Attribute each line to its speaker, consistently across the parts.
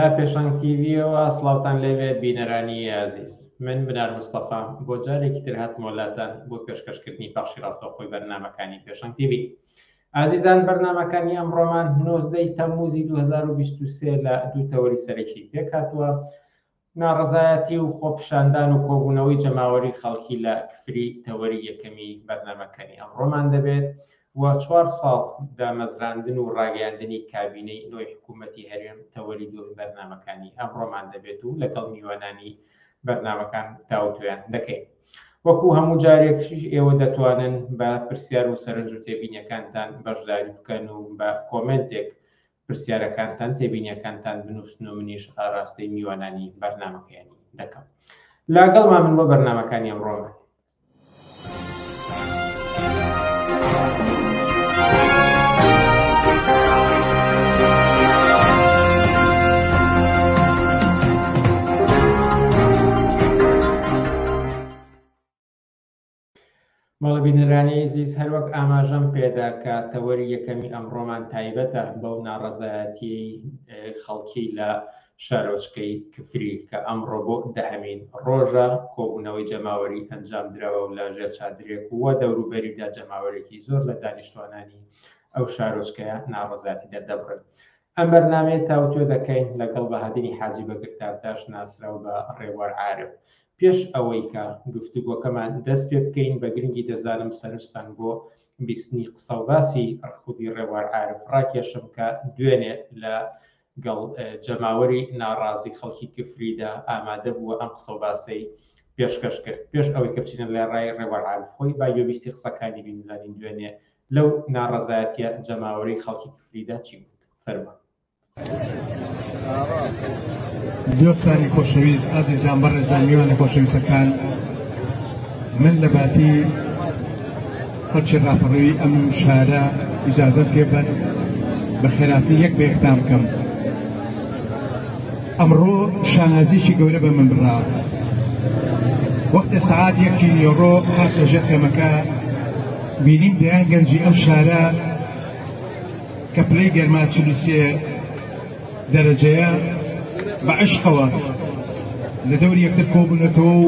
Speaker 1: لە پێشەنگ تیڤیەوە سڵاوتان لێبێت بینەرانی ئازیز من بنار مستەفام بۆ جارێکی تر هاتمەوە لاتان بۆ پێشکەشکردنی پەخشی ڕاستەوخۆی بەرنامەکانی پێشەنگ تیڤی ئازیزان بەرنامەکانی ئەمڕۆمان 19 تەمموزی 2023 لە دوو تەوەری سەرەکی پێکهاتووە ناڕەزایەتی و خۆپیشاندان و کۆبوونەوەی جەماوەری خەڵکی لە کفری تەوەری یەکەمی بەرنامەکانی ئەمڕۆمان دەبێت و چوار ساڵ دامەزراندن و ڕاگەیاندنی کابینەی نۆی حکوومەتی هەرێم تەوەری دووەمی بەرنامەکانی ئەمڕۆمان دەبێت و لەگەڵ میوانانی بەرنامەکان تاوتوێیان دەکەین. وەکو هەموو جارێکیش ئێوە دەتوانن بە پرسیار و سەرنج و تێبینیەکانتان بەشداری بکەن و بە کۆمێنتێک پرسیارەکانتان تێبینیەکانتان بنووسن و منیش ئاراستەی میوانانی بەرنامەکەیانی دەکەم. لەگەڵما من بۆ بەرنامەکانی ئەمڕۆمان. بەڵێ بینەرانی ئەزیز هەروەک ئاماژەم پێدا کە تەوەری یەکەمی ئەمڕۆمان تایبەتە بەو ناڕەزایەتیەی خەڵکی لە شارۆچکەی کفری کە ئەمڕۆ بۆ دەهەمین ڕۆژە کۆبوونەوەی جەماوەری ئەنجام دراوە و لە ژێر چادرێک و دەوروبەریدا جەماوەرێکی زۆر لە دانیشتوانانی ئەو شارۆچکەیە ناڕەزایەتی دەردەبڕن. ئەم بەرنامەیە تاوتوێ دەکەین لەگەڵ بەهادینی حاجی بەگرتارتاش ناسراو بە ڕێبوار عارف. پێش ئەوەی کە گفتوگۆکەمان دەست پێ بکەین بە گرنگی دەزانم سەرنجتان بۆ بیستنی قسە و باسی خودی ڕێبوار عارف ڕاکێشم کە دوێنێ لە گەڵ جەماوەری ناڕازی خەڵکی کفریدا ئامادە بووە ئەم قسە و باسەی پێشکەش کرد. پێش ئەوەی کە بچینە لای ڕای ڕێبوار عارف خۆی با گوێبیستی قسەکانی بین بزانین دوێنێ لەو ناڕەزایەتیە جەماوەری خەڵکی کفریدا چی وت؟ فەرموون.
Speaker 2: دۆستانی خۆشەویست، ئازیزان، بەڕێزان، میوانە خۆشەویستەکان، من لە باتی خەڵکی ڕاپەڕیوی ئەم شارە ئیجازەم پێ بەن بە خێراتنی یەک بە یەکتان بکەم. ئەمڕۆ شانازیی گەورە بە من بڕا وەختێ سەعات یەکی نیوەڕۆ هاتە ژێر خێمەکە بینیم دەیان گەنجی ئەم شارە کە پلەی گەرما 43 دەرەجەیە بە عشقەوە لە دەوری یەکتر کۆبوونەتەوە و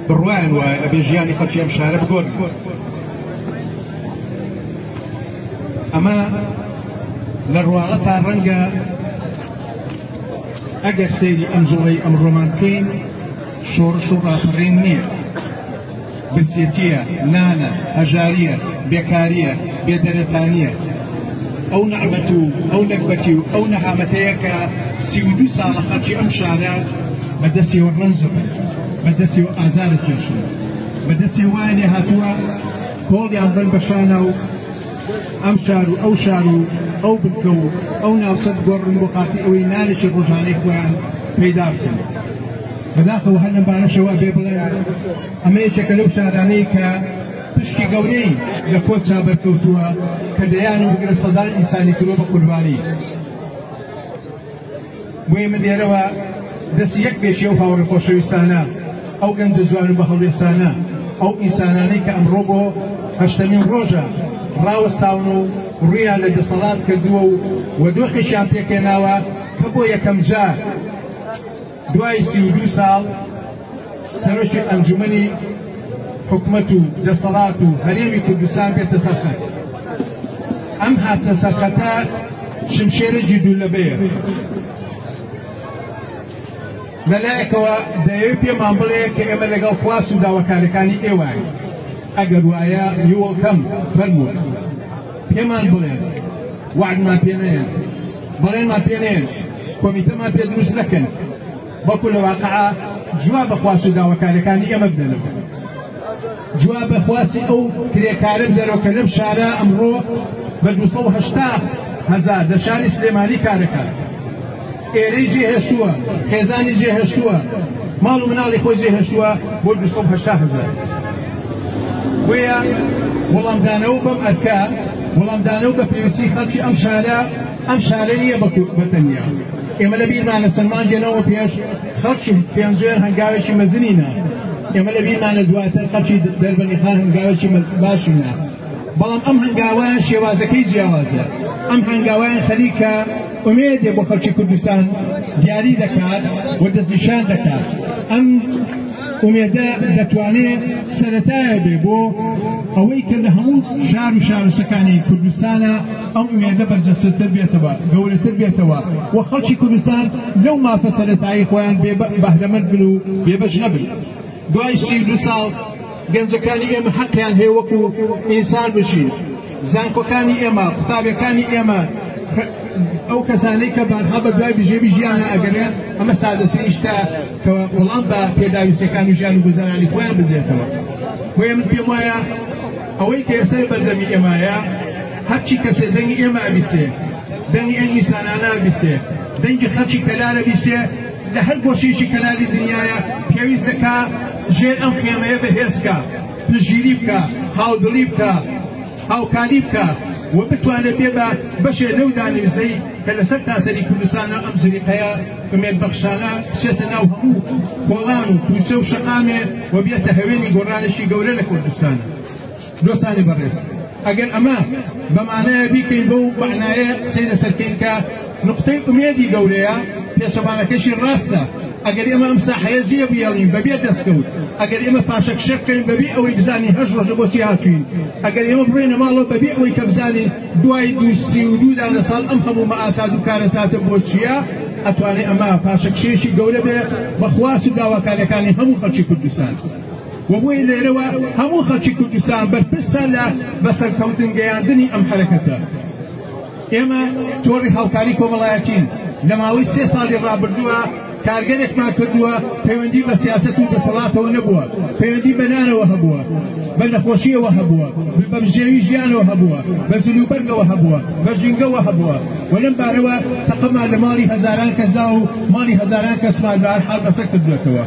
Speaker 2: بڕوایان وایە ئەبێ ژیانی خەڵکی ئەم شارە بگۆڕن. ئەمە لە ڕواڵەتا ڕەنگە ئەگەر سەیری ئەم جوڵەی ئەمڕۆمان بکەین شۆڕش و ڕاپەڕین نییە، برسێتییە، نانە، هەژارییە، بێکارییە، بێدەرەتانییە، ئەو نەعمەت و ئەو نەگبەتی و ئەو نەهامەتەیە کە 32 ساڵە خەڵکی ئەم شارە بە دەستیەوە ڕەنج دەبەن، بە دەستیەوە ئازار دەکێشن، بە دەستیەوە وایان لێ هاتووە کۆڵیان بن بە شانە و ئەم شار و ئەو شار و ئەو بنکە و ئەو ناوچە بگۆڕن بۆ خاتری ئەوەی نانێکی ڕۆژانەی خۆیان پەیدا بکەن. بەداخەوە هەر لەم بارەشەوە ئەبێ بڵێم ئەمە یەکێکە لەو شارانەی کە پشکی گەورەی لە کۆچا بەرکەوتووە کە دەیان و بگرە سەدان ئینسانی کردووە بە قوربانی. بۆیە من لێرەوە دەستی یەک بێکی ئەو هاوڕێ خۆشەویستانە، ئەو گەنجە جوان و بەهەڵوێستانە، ئەو ئینسانانەی کە ئەمڕۆ بۆ هەشتەمین ڕۆژە ڕاوەستاون و ڕوویان لە دەسەڵات کردووە و و دۆخێکیان پێکهێناوە کە بۆ یەکەم جار دوای 32 ساڵ سەرۆکی ئەنجومەنی حکومەت و دەسەڵات و هەرێمی کوردستان بێتە سەر خەت. ئەم هاتنە سەرخەتە شمشێرێکی دوولەبەیە. لەلایەکەوە دەیەوێت پێمان بڵێ کە ئێمە لەگەڵ خواست و داواکاریەکانی ئێوەین، ئەگەر وایە you welcome فەرموون پێمان بڵێن، وەعدمان پێ نەیەن، بەڵێنمان پێ نەیەن، کۆمیتەمان پێ دروست نەکەن، بەڵکو لە واقعا جواب بە خواست و داواکاریەکانی ئێمە بدەنەوە، جواب بە خواستی ئەو کرێکارە بدەنەوە کە لەم شارە ئەمڕۆ بە 280 هەزار لە شاری سلێمانی کارەکات، ئێرەی جێهێشتووە، خێزانی جێهێشتووە، ماڵ و مناڵی خۆی جێهێشتووە بۆ 280 هەزار. بۆیە وەڵامدانەوە بەم ئەرکە، وەڵامدانەوە بە پێویستی خەڵکی ئەم شارە، ئەم شارە نییە بە تەنیا. ئێمە لە بیرمانە چەند مانگێنەوە پێش خەڵکی پێنجوێن هەنگاوێکی مەزنی نا. ئێمە لە بیرمانە دواتر خەڵکی دەربەندیخان هەنگاوێکی باشی نا. بەڵام ئەم هەنگاوە شێوازەکەی جیاوازە. ئەم هەنگاوەیان خەریکە ئومێدێ بۆ خەڵکی کوردستان دیاری دەکات و دەستنیشان دەکات. ئەم ئومێدە دەتوانێ سەرەتایە بێ بۆ ئەوەی کە لە هەموو شار و شارۆچکەکانی کوردستانە ئەم ئومێدە بەرجەستەتر بێتەوە، گەورەتر بێتەوە و خەڵکی کوردستان لەو مافە سەرەتایی خۆیان بێ بەهرەمەند بن و بێبەش نەبن. دوای 32 ساڵ گەنجەکانی ئێمە حەقیان هەیە وەکو ئینسان بژین. زانکۆکانی ئێمە، قوتابیەکانی ئێمە، ئەو کەسانەی کە بارها بە دوای بژێوی ژیانە ئەگەرێن، ئەمە سادەترین شتە کە وەڵام بە پێداویستیەکان و ژیان و گوزەرانی خۆیان بدرێتەوە. بۆیە من پێم وایە ئەوەی کە ئێستا بەردەمی ئێمایە، هەرچی کەسێ دەنگی ئێمە ئەبیسێ، دەنگی ئەم ئینسانانە ئەبیسێ، دەنگی خەڵکی کەلار ئەبیسێ، لە هەر گۆشەیەکی کەلاری دنیایە پێویست دەکا ژێر ئەم خێمەیە بەهێز کا، پشتگیری بکا، هاودڵی بکا، هاوکاری بکا و بتوانێ بێ بە بەشێ لەو دانیوزەی کە لەسەر تاسەری کوردستانە ئەم زریقەیە ئومێدبەخشانە بچێتە ناو هەموو کۆڵان و کوچە و شەقامێ و بێتە هەوێنی گۆڕانێکی گەورە لە کوردستانە. دۆستانی بەڕێز ئەگەر ئەمە بە مانایە بیکەین بەو مەعنایە قسەی لەسەر کەین کە نوقتەی ئومێدی گەورەیە، پێچەوانەکەشی ڕاستە. ئەگەر ئێمە ئەم ساحەیە جێ بهێڵین بەبێ دەستکەوت، ئەگەر ئێمە پاشەکشە بکەین بەبێ ئەوەی بزانین هەشت ڕۆژە بۆچی هاتووین، ئەگەر ئێمە بڕۆینە ماڵەوە بەبێ ئەوەی کە بزانین دوای دوو 32 دانە ساڵ ئەم هەموو مەئاسات و کارەساتە بۆ چییە، ئەتوانێ ئەمە پاشەکشەیەکی گەورە بێ بە خواست و داواکارییەکانی هەموو خەڵکی کوردستان. و بۆیە لێرەوە هەموو خەڵکی کوردستان بەرپرسە لە بەسەرکەوتن گەیاندنی ئەم حەرەکەتە. ئێمە تۆڕی هاوکاری کۆمەڵایەتین، لە ماوەی سێ ساڵی ڕابردووە کارگەرێکمان کردووە پەیوەندی بە سیاسەت و دەسەڵاتەوە نەبووە، پەیوەندی بە نانەوە هەبووە، بە نەخۆشیەوە هەبووە، بە بژێوی ژیانەوە هەبووە، بە جلوبەرگەوە هەبووە، بە ژینگەوە هەبووە و لەم بارەوە تەقەمان لە ماڵی هەزاران کەس دا و ماڵی هەزاران کەسمان بە هەر حاڵ بەسەر کردووەتەوە.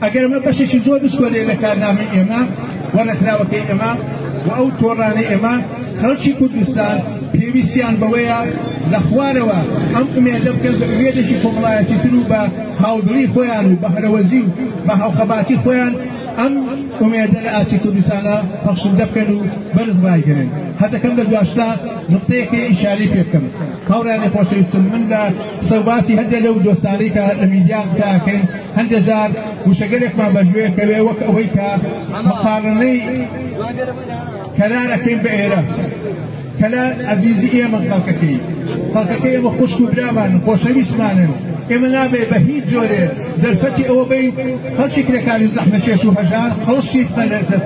Speaker 2: ئەگەر ئەمە بەشێکی زۆر بچکۆلەیە لە کارنامەی ئێمە و ڕێکخراوەکەی ئێمە و ئەو تۆڕانەی ئێمە، خەڵکی کوردستان پێویستیان بەوەیە لە خوارەوە ئەم ئومێدە بکەن بە ئومێدێکی کۆمەڵایەتیتر و بە هاودڵی خۆیان و بە هەرەوەزی و بە هاوخەباتی خۆیان ئەم ئومێدە لە ئاستی کوردستانە پەخشندە بکەن و بەرز ڕایگرن. حەزەکەم لە دواشتا نوقتەیەک هەیە ئیشارەی پێ بکەم. هاوڕێیانی خۆشەویستم، من لە قسە و باسی هەندێک لەو دۆستانەی کە لە میدیا قسە ئەکەین، هەندێ جار وشەگەلێکمان بەگوێ کەوێ وەک ئەوەی کە مقارنەی کەلار ئەکەین بە ئێرە. کەلار ئەزیزی ئێمە، خەڵکەکەی خەڵکەکەی ئێمە خوشک و برامانن، خۆشەویستمانن. ئێمە نابێ بە هیچ جۆرێ دەرفەتی ئەوە بەین خەڵکی کرێکاری زەحمەتکێش و هەژار قەڵشی بخەنە سەر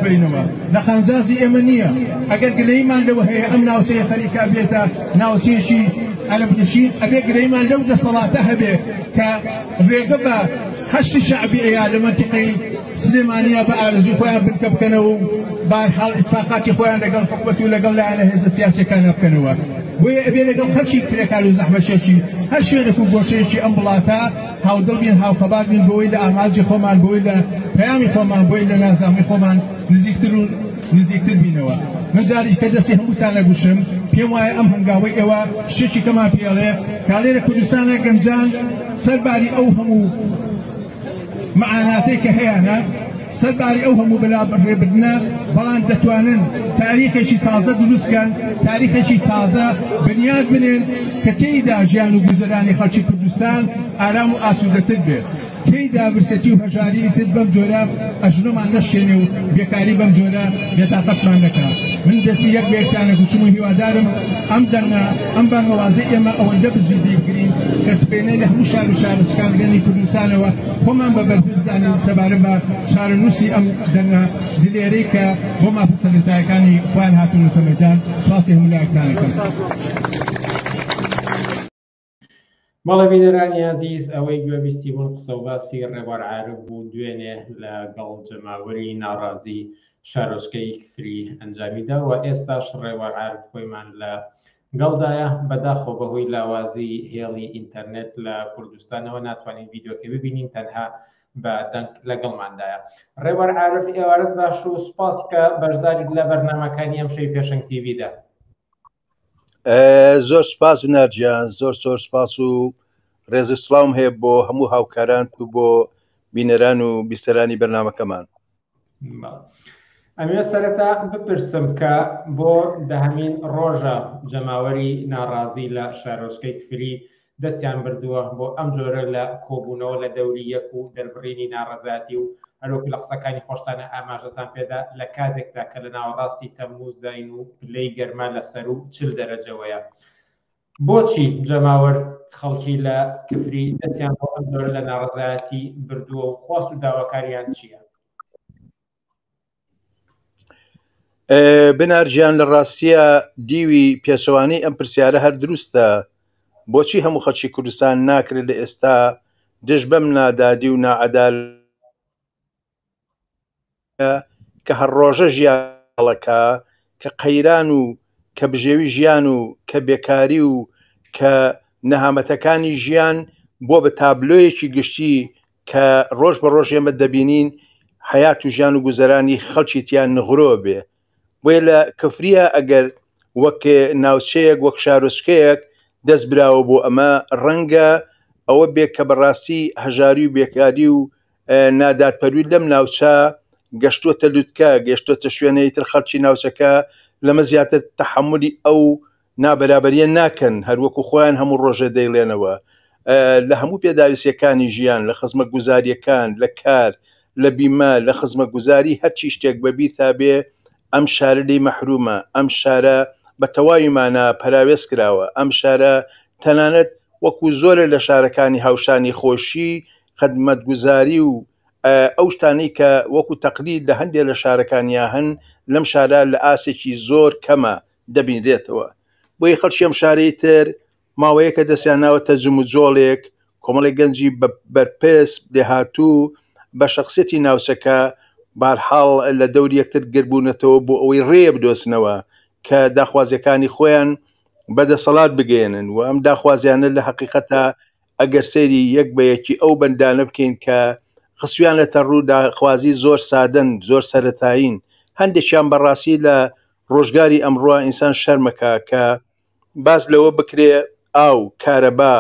Speaker 2: لە قانجازی ئێمە نییە. ئەگەر گلەییمان لەوە هەیە ئەم ناوچەیە خەریکە بێتە ناوچەیەکی عەرەبنشین، ئەبێ گلەییمان لەو دەسەڵاتە هەبێ کە ڕێگە بە حەشدی شەعبی ئەیا لە مەنتیقەی سلێمانییە بە ئارەزووی خۆیان بنکە بکەنەوە و بەهەرحاڵ ئیتفاقاتی خۆیان لەگەڵ حکومەت و لەگەڵ لایەنە هێزە سیاسیەکانا بکەنەوە. بۆیە ئەبێ لەگەڵ خەڵکی کرێکار و زەحمەتکێشی هەر شوێنێک و گۆشەیەکی ئەم وڵاتە هاودڵ بین، هاوخەبات بین بۆوەی لە ئامانجی خۆمان، بۆوەی لە پەیامی خۆمان، بۆی لە نازنامەی خۆمان نزیکتر و نزیکتر بینەوە. من جارێکی کە دەستی هەمووتان ئەگوشم، پێم وایە ئەم هەنگاوەی ئێوە شتێکی کەمان پێڵێ کاڵێ لە کوردستانە گەنجان سەرباری ئەو هەموو مەعاناتەی کە هەیانە، سەرباری ئەو هەموو بەلاڕێبردنە، بەڵام دەتوانن تاریخێکی تازە دروست کەن، تاریخێکی تازە بنیات بنێن کە تێیدا ژیان و گوزەرانی خەڵکی کوردستان ئارام و ئاسوودەتر بێت. تێیدا برسێتی و هەژاری تر بەم جۆرە ئەژنۆمان نەشکێنێ و بێکاری بەم جۆرە بێتاقەتمان نەکا. من دەستی یەک بە یەکتان ئەگوشم و هیوادارم ئەم دەنگە، ئەم بانگەوازەی ئێمە ئەوەندە بە جدی بگرین کە سبەینێ لە هەموو شار و شارۆچکانەکانی کوردستانەوە خۆمان بە بەرپرس زانین سەبارەت بە چارەنووسی ئەم دەنگە دلێرەی کە بۆ مافە سەرەتایەکانی خۆیان هاتوونەتە مەیدان. سپاسی هەموو لایەکتان ئەکەم.
Speaker 1: بەڵێ بینەرانی ئازیز، ئەوەی گوێبیستی بوون قسە و باسی ڕێبوار عارف بوو دوێنێ لەگەڵ جەماوەری ناڕازی شارۆچکەی کفری ئەنجامیدا و ئێستاش ڕێبوار عارف خۆیمان لە گەڵدایە. بەداخەوە بەهۆی لاوازی هێڵی ئینتەرنێت لە کوردستانەوە ناتوانین ڤیدیۆکەی ببینین، تەنها بە دەنگ لەگەڵماندایە. ڕێبوار عارف، ئێوارەت باش و سوپاس کە بەشداریت لە بەرنامەکانی ئەمشەوی پێشەنگ تیڤیدا.
Speaker 3: زۆر سپاس بنارجیان، زۆر زۆر سپاس و ڕێز و سڵاوم هەیە بۆ هەموو هاوکاران و بۆ بینەران و بیسەرانی بەرنمەکەمان.
Speaker 1: ئەمەوێ سەرەتا بپرسم کە بۆ دەهەمین ڕۆژە جەماوەری ناڕازی لە شارۆچکەی کفری دەستیان بردووە بۆ ئەم جۆرە لە کۆبوونەوە لە دەوری یەک و دەربڕینی ناڕەزایەتی و هەروەکو لە قسەکانی خۆشتانە ئاماژەتان پێدا لە کاتێکدا کە لە ناوەڕاستی تەمموزداین و پلەی گەرما لە سەروو 40 دەرەجەوەیە. بۆچی جەماوەر خەڵکی لە کفری دەستیان بۆ ئەم جۆرە لە ناڕەزایەتی بردووە و خواست و داواکاریان چییە؟
Speaker 3: بنار گیان لە ڕاستیە دیوی پێچەوانەی ئەم پرسیارە هەر دروستە بۆچی هەموو خەڵکی کوردستان ناکرێت لە ئێستا دژ بەم نادادی و ناعەدال کە هەر ڕۆژە ژیاڵەکە کە قەیران و کە بژێوی ژیان و کە بێکاری و کە نەهامەتەکانی ژیان بۆ بە تابلۆیەکی گشتی کە ڕۆژ بە ڕۆژ ئێمە دەبینین حەیات و ژیان و گوزەرانی خەڵکی تیا نغرۆ بێ بۆیە لە کفریە ئەگەر وەک ناوچەیەک وەک شارۆچکەیەک دەست براوە بۆ ئەمە ڕەنگە ئەوە بێ کە بەڕاستی هەژاری و بێکاری و نادادپەروی لەم ناوچە گەشتووەتە لوتکە گەشتووەتە شوێنەی تر خەڵکی ناوچەکە لەمە زیاتر تەحملی ئەو نابەرابەریە ناکەن هەروەکو خۆیان هەموو ڕۆژێ دەیڵێنەوە لە هەموو پێداویستیەکانی ژیان لە خزمەتگوزاریەکان لە کار لە بیمە لە خزمەتگوزاری هەرچی شتێک بە بیرتا بێ ئەم شارە لێی مەحرومە ئەم شارە بە تەواوی مانا پەراوێز کراوە ئەم شارە تەنانەت وەکو زۆرێ لە شارەکانی هاوشانی خۆشی خدمەتگوزاری و ئەو شتانەی کە وەکو تەقلید لە هەندێ لە شارەکانیا هەن لەم شارە لە ئاستێکی زۆر کەمە دەبینرێتەوە بۆیە خەڵکی ئەم شارەی تر ماوەیەکە دەستیان ناوەتە جموجۆڵێک کۆمەڵی گەنجی بەرپرس لێهاتوو بە شخصیەتی ناوچەکە بارحاڵ لە دەوری یەکتر گربوونەتەوە بۆ ئەوەی ڕێ بدۆزنەوە کە داخوازیەکانی خۆیان بە دەسەڵات بگەیەنن و ئەم داخوازیانە لە حقیقەتە ئەگەر سەیری یەک بە یەکی ئەو بەندانە بکەین کە خستویانەتە ڕوو داخوازی زۆر سادەن زۆر سەرەتایین هەندێکیان بەڕاستی لە ڕۆژگاری ئەمڕۆ ئینسان شەرمەکە کە باس لەوە بکرێ ئاو کارەبا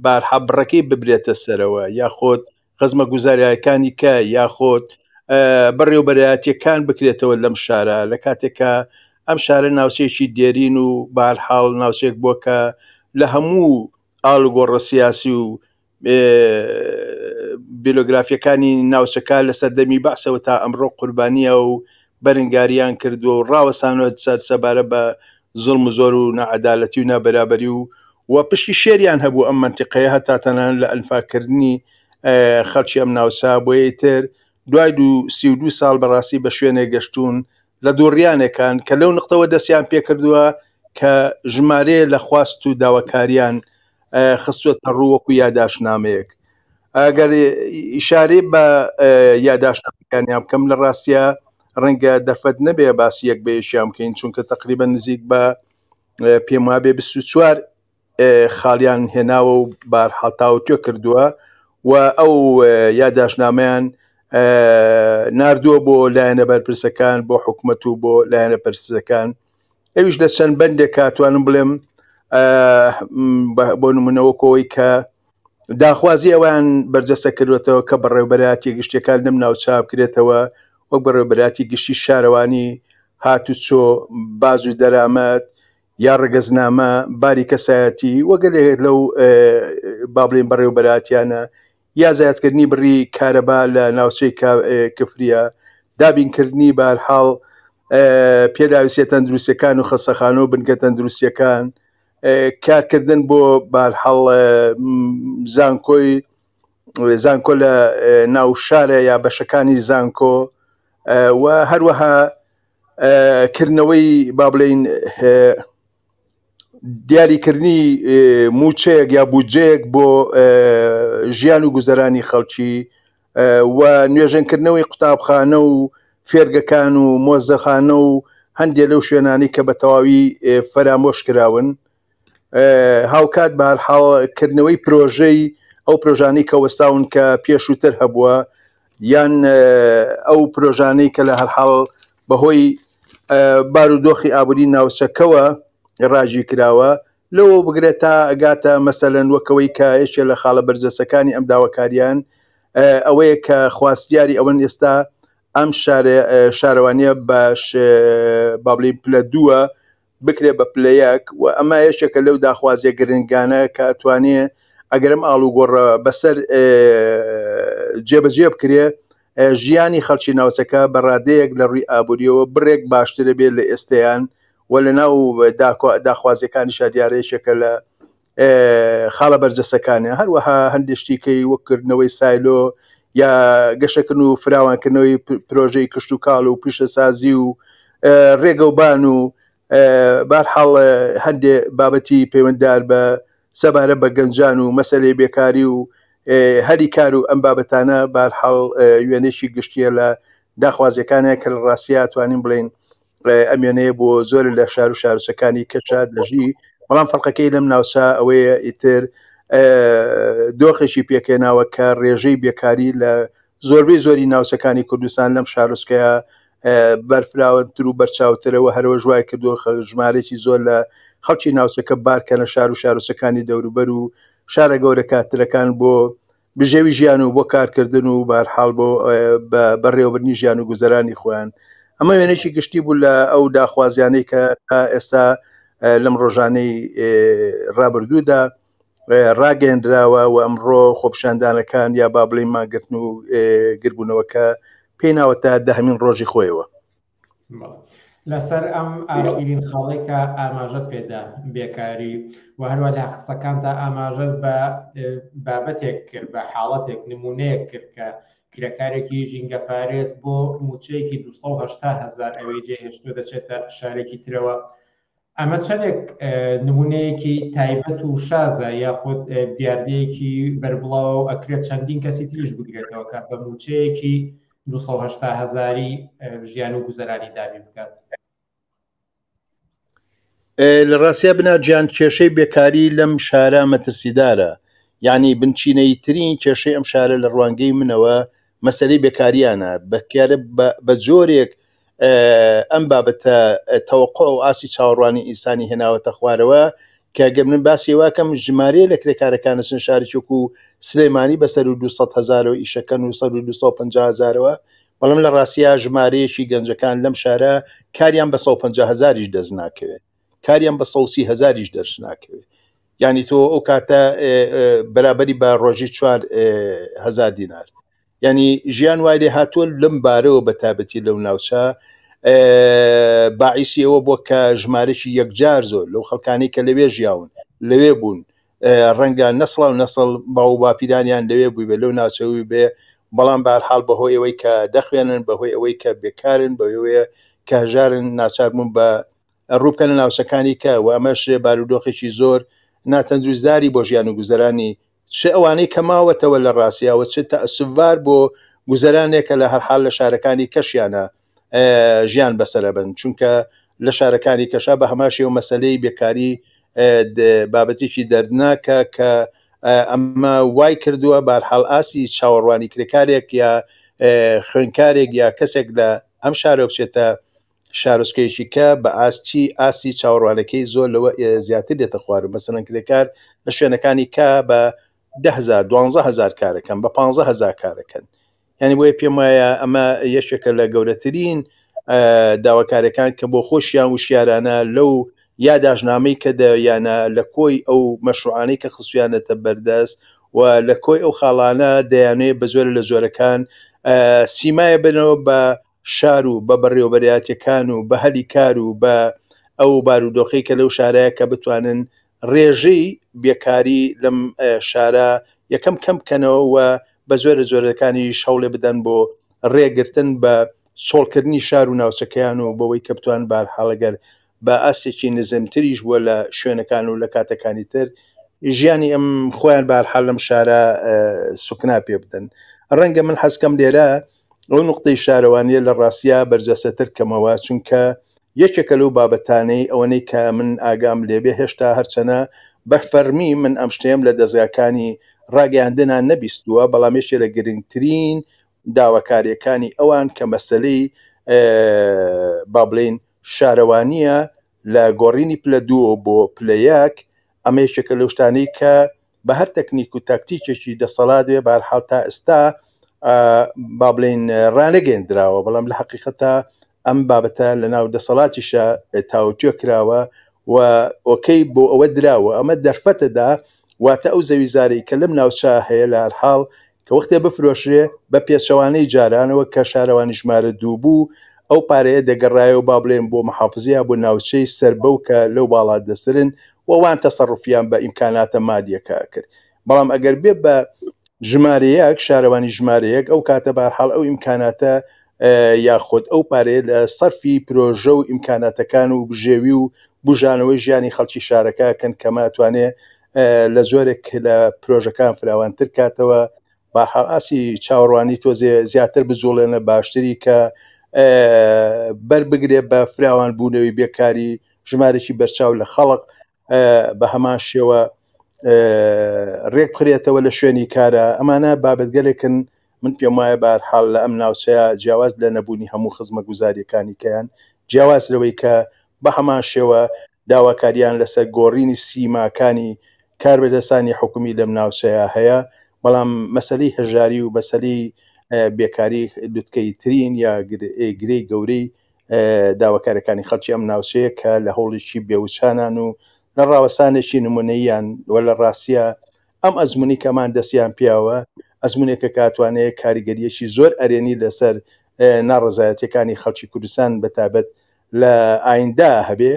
Speaker 3: بارحا بڕەکەی ببرێتە سەرەوە یاخۆت خزمەگوزاریەکانی کە یاخۆت بەڕێوبەرایەتیەکان بکرێتەوە لەم شارە لە کاتێکە ئەم شارە ناوچەیەکی دێرین و بەهەرحاڵ ناوچەیەک بووە کە لە هەموو ئاڵوگۆڕە سیاسی و بیلۆگرافیەکانی ناوچەکە لە سەردەمی بەعسەوە تا ئەمڕۆ قوربانیە و بەرنگاریان کردووە و ڕاوەسانەوە سەر سەبارە بە زوڵم و زۆر و ناعەدالەتی و نابەرابەری و و پشکی شێریان هەبوو ئەم مەنتیقەیە هەتا تەنانەت لە ئەنفاکردنی خەڵکی ئەم ناوچە بۆیە ئیتر دوای 32 ساڵ بەڕاستی بە شوێنێک گەشتوون لە دووڕیانێکان کە لەو نقطەوە دەستیان پێکردووە کە ژمارەیە لە خواست و داواکاریان خستووەتە ڕوو وەکو یاداشتنامەیەک ئەگەر ئیشارەی بە یاداشتنامەکانیان بکەم لە ڕاستە ڕەنگە دەرفەت نەبێ باسی یەک بە یەکیان بکەین چونکە تقریبا نزیک بە پێم وابێ 24 خاڵیان هێناوە و بارحاڵ تاوتوێ کردووە و ئەو یاداشتنامەیان ناردووە بۆ لایەنە بەرپرسەکان بۆ حکومەت و بۆ لایەنە پرسەکان ئەویش لە چەند بەندێک کاتوانم بڵێم بۆ نمونەوە کۆی کە داخوازی ئەویان بەرجەستە کردوێتەوە کە بەڕێوبەراتی گشتەکان لەم ناوچە بکرێتەوە وەک بەڕێوبەراتی گشتی شارەوانی هاتوچۆ باز و دەرامەت یا ڕەگەزنامە، باری کەسایەتی و گەلێک لەو با بڵێین بەڕێوەبەرایەتیانە یا زیادکردنی بڕی کارەبا لە ناوچەی کفریە، دابینکردنی بەهەرحاڵ پێداویستیە تەندروستیەکان و خەستەخانە و بنکە تەندروستیەکان، کارکردن بۆ بەهەرحاڵ زانکۆی زانکۆ لە ناو شارە یا بەشەکانی زانکۆ و هەروەها کردنەوەی با بڵێین دیاریکردنی موچەیەک یا بودجەیەک بۆ ژیان و گوزەرانی خەڵکی و نوێژەنکردنەوەی قوتابخانە و فێرگەکان و مۆزەخانە و هەندێک لەو شوێنانی کە بە تەواوی فەرامۆش کراون هاوکات بەهەرحاڵ کردنەوەی پرۆژەی ئەو پرۆژانەی کە وەستاون کە پێشووتر هەبووە یان ئەو پرۆژانەی کە لە هەرحاڵ بەهۆی بارودۆخی ئابووری ناوچەکەوە ڕاگیر کراوە لەوە بگرێت تا ئەگاتە مەسەلەن وەکەوەی کە یەکێ لە خاڵە بەرجەسەکانی ئەم داواکاریان ئەوەیە کە خواستیاری ئەوەن ئێستا ئەم شارەوانیە بە با بڵێین پلە دووە بکرێ بە پلە یەک و ئەمە یەکێکە لەو داخوازیە گرنگانە کە ئەتوانێ ئەگەر ئەم ئاڵوگۆڕە بەسەر جێبەجێ بکرێ ژیانی خەڵکی ناوچەکە بە ڕادەیەک لە ڕووی ئابووریەوە بڕێک باشترە بێت لە ئێستەیان و لە ناو داخوازیەکانیشا دیارە یەکێکە لە خاڵە بەرجەسەکانە هەروەها هەندێک شتیکەی وەک کردنەوەی سایلۆ یا گەشەکردن و فراوانکردنەوەی پرۆژەی کشتتوکاڵ و پیشەسازی و ڕێگەوبان و بارحاڵ هەندێ بابەتی پەیوەنددار بە سەبارە بە گەنجان و مەسلەی بێکاری و هەلی کار و ئەم بابەتانە بارحاڵ وێنێکی گشتیە لە داخوازیەکانە کە لە ڕاستیا توانین بڵین ئەم وێنەیە بۆ زۆر لە شار و شارۆچەکانی کەشا دەژی بەڵام فەرقەکەی لەم ناوچە ئەوەیە ئیتر دۆخێکی پێکێناوە کە ڕێژەی بێکاری لە زۆربەی زۆری ناوچەکانی کوردستان لەم شارۆچکەیە بەرفراوانتر و بەرچاوترەوە هەروەش وای کردو ژمارێکی زۆر لە خەڵکی ناوچەکە بارکەنە شار و شارۆچەکانی دەوروبەر و شارە گەورەکاترەکان بۆ بژێوی ژیان و بۆ کارکردن و بەهەرحاڵ بۆ بەڕێوەبردنی ژیان و گوزەرانی خۆیان ئەمە وێنێکی گشتی بوو لە ئەو داخوازیانەی کە تا ئێستا لەم ڕۆژانەی ڕابردوودا ڕاگەندراوە و ئەمڕۆ خۆپشاندانەکان یا با بڵێین مانگرتن و گربوونەوەکە پێی ناوەتە دەهمین ڕۆژی خۆیەوە.
Speaker 1: لەسەر ئەم ئاخیرین خاڵێک کە ئاماژەت پێدا بێکاری و هەروە لە قسەکاندا ئاماژەت بە بابەتێک کرد بە حاڵەتێک نمونەیەک کرد کە کرێکارێکی ژینگە پارێز بۆ موچەیەکی 280 هزار ئەوەی جێهێشتوە دەچێتە شارێکی ترەوە ئەمە چەندێک نمونەیەکی تایبەت و شازە یاخود دیاردەیەکی بەربڵاوە و ئەکرێت چەندین کەسی تریش بگرێتەوە کە بە موچەیەکی 280 هزاری ژیان و گوزەرانی دابین بکات؟
Speaker 3: لە ڕاستیا بنا گیان کێشەی بێکاری لەم شارە مەترسیدارە یعنی بنچینەییترین کێشەی ئەم شارە لە ڕوانگەی منەوە مەسەلەی بێکاریانە بەکارە بە جۆرێک ئەم بابەتە تەوەقع و ئاستی چاوەڕوانی ئینسانی هێناوەتە خوارەوە کە گەر من باسی واکەم ژمارەیە لە کرێکارەکان لەچەند شارێکی وەکو سلێمانی بە سەر و 200 هەزارەوە ئیشەکەن و سەر و 250 هەزارەوە بەڵام لە ڕاستیا ژمارەیەکی گەنجەکان لەم شارە کاریان بە 150 هەزاریش دەست ناکەوێت کاریان بە 130 هەزاریش دەست ناکەوێت یعنی تۆ ئەو کاتە بەرابەری بە ڕۆژی 4هزار دینار یعنی ژیان وای لێ هاتووە لەم بارەوە بە تابەتی لەو ناوچە باعیسی ئەوە بووە کە ژمارەی یەکجار زۆر لەو خەڵکانی کە لەوێ ژیاون لەوێ بوون ڕەنگە نەسڵ و نەسڵ باو باپیرانیان لەوێ بووی بێ لەو ناوچەوی بێ بەڵام بارحاڵ بەهۆی ئەوەی کە دەخوێنن بەهۆی ئەوەی کە بێکارن بەوەیە کە هەژارن ناچار بوون بە ڕووبکەنە ناوچەکانی کە و ئەمەش بارودۆخێکی زۆر ناتەندروستداری بۆ ژیان و گوزەرانی چ ئەوانەی کە ماوەتەوە لە ڕاستیا و چ تەئسوفبار بۆ گوزەرانێکە لە هەرحاڵ لە شارەکانی کەشیانە ژیان بەسەرەبن چونکە لە شارەکانی کەشا بە هەمان شێوە مەسەلەی بێکاری بابەتێکی دەردناکە کە ئەمە وای کردووە بارحاڵ ئاستی چاوەڕوانی کرێکارێک یا خوێنکارێک یا کەسێک لە ئەم شارۆ بچێتە شارۆچکەیەکی کە بە ئاستی ئاستی چاوەڕوانەکەی زۆر لەوە زیاتر دێتە خوار مەسەلەن کرێکار لە شوێنەکانی کە بە دههزار دوانزە هەزار کارەکەن بە 15 هەزار کارەکەن یعنی بۆیە پێم وایە ئەمە یەکێکە لە گەورەترین داواکاریەکان کە بۆ خۆشیان وشیارانە لەو یاداشنامەی کە دەیانە لە کۆی ئەو مەشروعانەی کە خستویانەتە بەردەست و لە کۆی ئەو خاڵانە دەیانەوێت بە زۆرە لە زۆرەکان سیمایە بنەوە بە شار و بە بەڕێوەبەرایەتیەکان و بە هەلی کار و بە ئەو بارودۆخەی کە لەو شارەیە کە بتوانن ڕێژەی بێکاری لەم شارە یەکەم کەم بکەنەوە و بە زۆرە زۆرەکانیش هەوڵێ بدەن بۆ ڕێگرتن بە چۆڵکردنی شار و ناوچەکەیان و بەوەی کە بتوان بارحاڵەگەر بە ئاستێکی نزمتریش بووە لە شوێنەکان و لە کاتەکانی تر ژیانی ئەم خۆیان بارحال لەم شارە سوکنا پێ بدەن ڕەنگە من حەزکەم لێرە ئەو نوقتەی شارەوانیە لە ڕاستیا بەرجەستەتر کەمەوە چونکە یەکێکە لەو بابەتانەی ئەوەنەی کە من ئاگام لێبێ هێشتا هەرچەنە بە فەرمی من ئەم شتەیەم لە دەزگاکانی ڕاگەیاندنا نەبیستووە بەڵام یەکێ لە گرنگترین داواکاریەکانی ئەوان کە مەسەلەی با بڵێین شارەوانیە لە گۆڕینی پلە دوو بۆ پلە یەک ئەمە یەکێکە لەو شتانەی کە بە هەر تەکنیک و تاکتیکێکی دەسەڵات بێ بەهەرحاڵ تا ئێستا. با بڵێین ڕانەگەیەندراوە، بەڵام لە حەقیقەتا ئەم بابەتە لە ناو دەسەڵاتیشە تاوتوێ کراوە و ئۆکەی بۆ ئەوە دراوە، ئەمە دەرفەتەدا واتە ئەو زەویزارەی کە لەم ناوچە هەیە لە هەرحاڵ کە وەختێ بفرۆشرێ بە پێچەوانەی جارانەوە کە شارەوانی ژمارە دوو بوو ئەو پارەیە دەگەڕایەوە با بڵێن بۆ محافزە یا بۆ ناوچەی سەر بەو کە لەو باڵا دەسترن و وان تەسەڕوفیان بە ئیمکاناتە مادیەکە ئەکرد بەڵام ئەگەر بێ بە ژمارە یەک شارەوانی ژمارە یەک ئەو کاتە بەهەرحاڵ ئەو ئیمکاناتە یاخود ئەو پارەیە لە سەرفی پرۆژە و ئیمکاناتەکان و بژێوی و بوژانەوەی ژیانی خەڵکی شارەکە کەن کەمە توانێ لە زۆرێک لە پرۆژەکان فراوانتر کاتەوە بارحاڵ ئاسی چاوەڕوانی تۆزێ زیاتر بجوڵێنە باشتری کە بەر بگرێ بە فراوان بوونەوەی بێکاری ژمارێکی بەرچاو لە خەڵک بە هەمان شێوە ڕێک بخرێتەوە لە شوێنی کارە ئەمانە بابەتگەلێکن من پێم وایە بارحاڵ لە ئەم ناوچەیە جیاواز لە نەبوونی هەموو خزمەگوزاریەکانی کەیان جیاواز لەوەی کە بە هەمان شێوە داواکاریان لەسەر گۆڕینی سیماکانی کاربەدەستانی حکومی لەم ناوچەیە هەیە بەڵام مەسەلەی هەژاری و مەسەلەی بێکاری لوتکەی ترین یا گرێی گەورەی داواکارەکانی خەڵکی ئەم ناوچەیە کە لە هەوڵێکی بێوچانان و لە ڕاوەستانێکی نمونەییان و لە ڕاستیە ئەم ئەزمونی کەمان دەستیان پیاوە ئەزمونێکە کاتوانەیە کاریگەریەکی زۆر ئەرێنی لەسەر ناڕەزایەتیەکانی خەڵکی کوردستان بە تابەت لە ئایندا هەبێ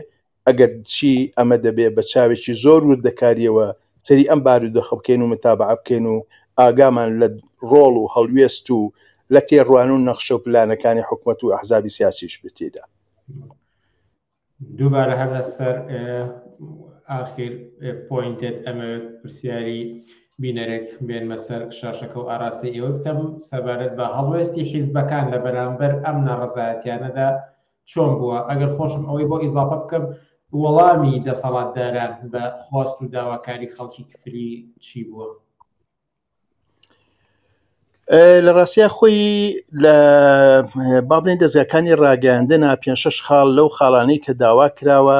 Speaker 3: ئەگەر چی ئەمە دەبێ بە چاوێکی زۆر وردەکاریەوە سەری ئەم بارودۆخە بکەین و متابعە بکەین و ئاگامان لە ڕۆڵ و هەڵوێست و لە تێڕوان و نەخشە و پلانەکانی حکومەت و ئەحزابی سیاسیش بێت تێیدا.
Speaker 1: دووبارە هەر لەسەر ئاخیر پۆینتت ئەمەوێت پرسیاری بینەرێک بێنمە سەر شاشەکە و ئاراستەی ئێوە بکەم سەبارەت بە هەڵوێستی حیزبەکان لە بەرامبەر ئەم ناڕەزایەتیانەدا چۆن بووە ئەگەر خۆشم ئەوەی بۆ ئیزافە بکەم وەڵامی دەسەڵاتداران بە خواست و داواکاری خەڵکی کفری چی بووە؟
Speaker 3: لە ڕاستیا خۆی لە با بڵێن دەزگاکانی ڕاگەیاندنە پێ شش خاڵ لەو خاڵانەی کە داوا کراوە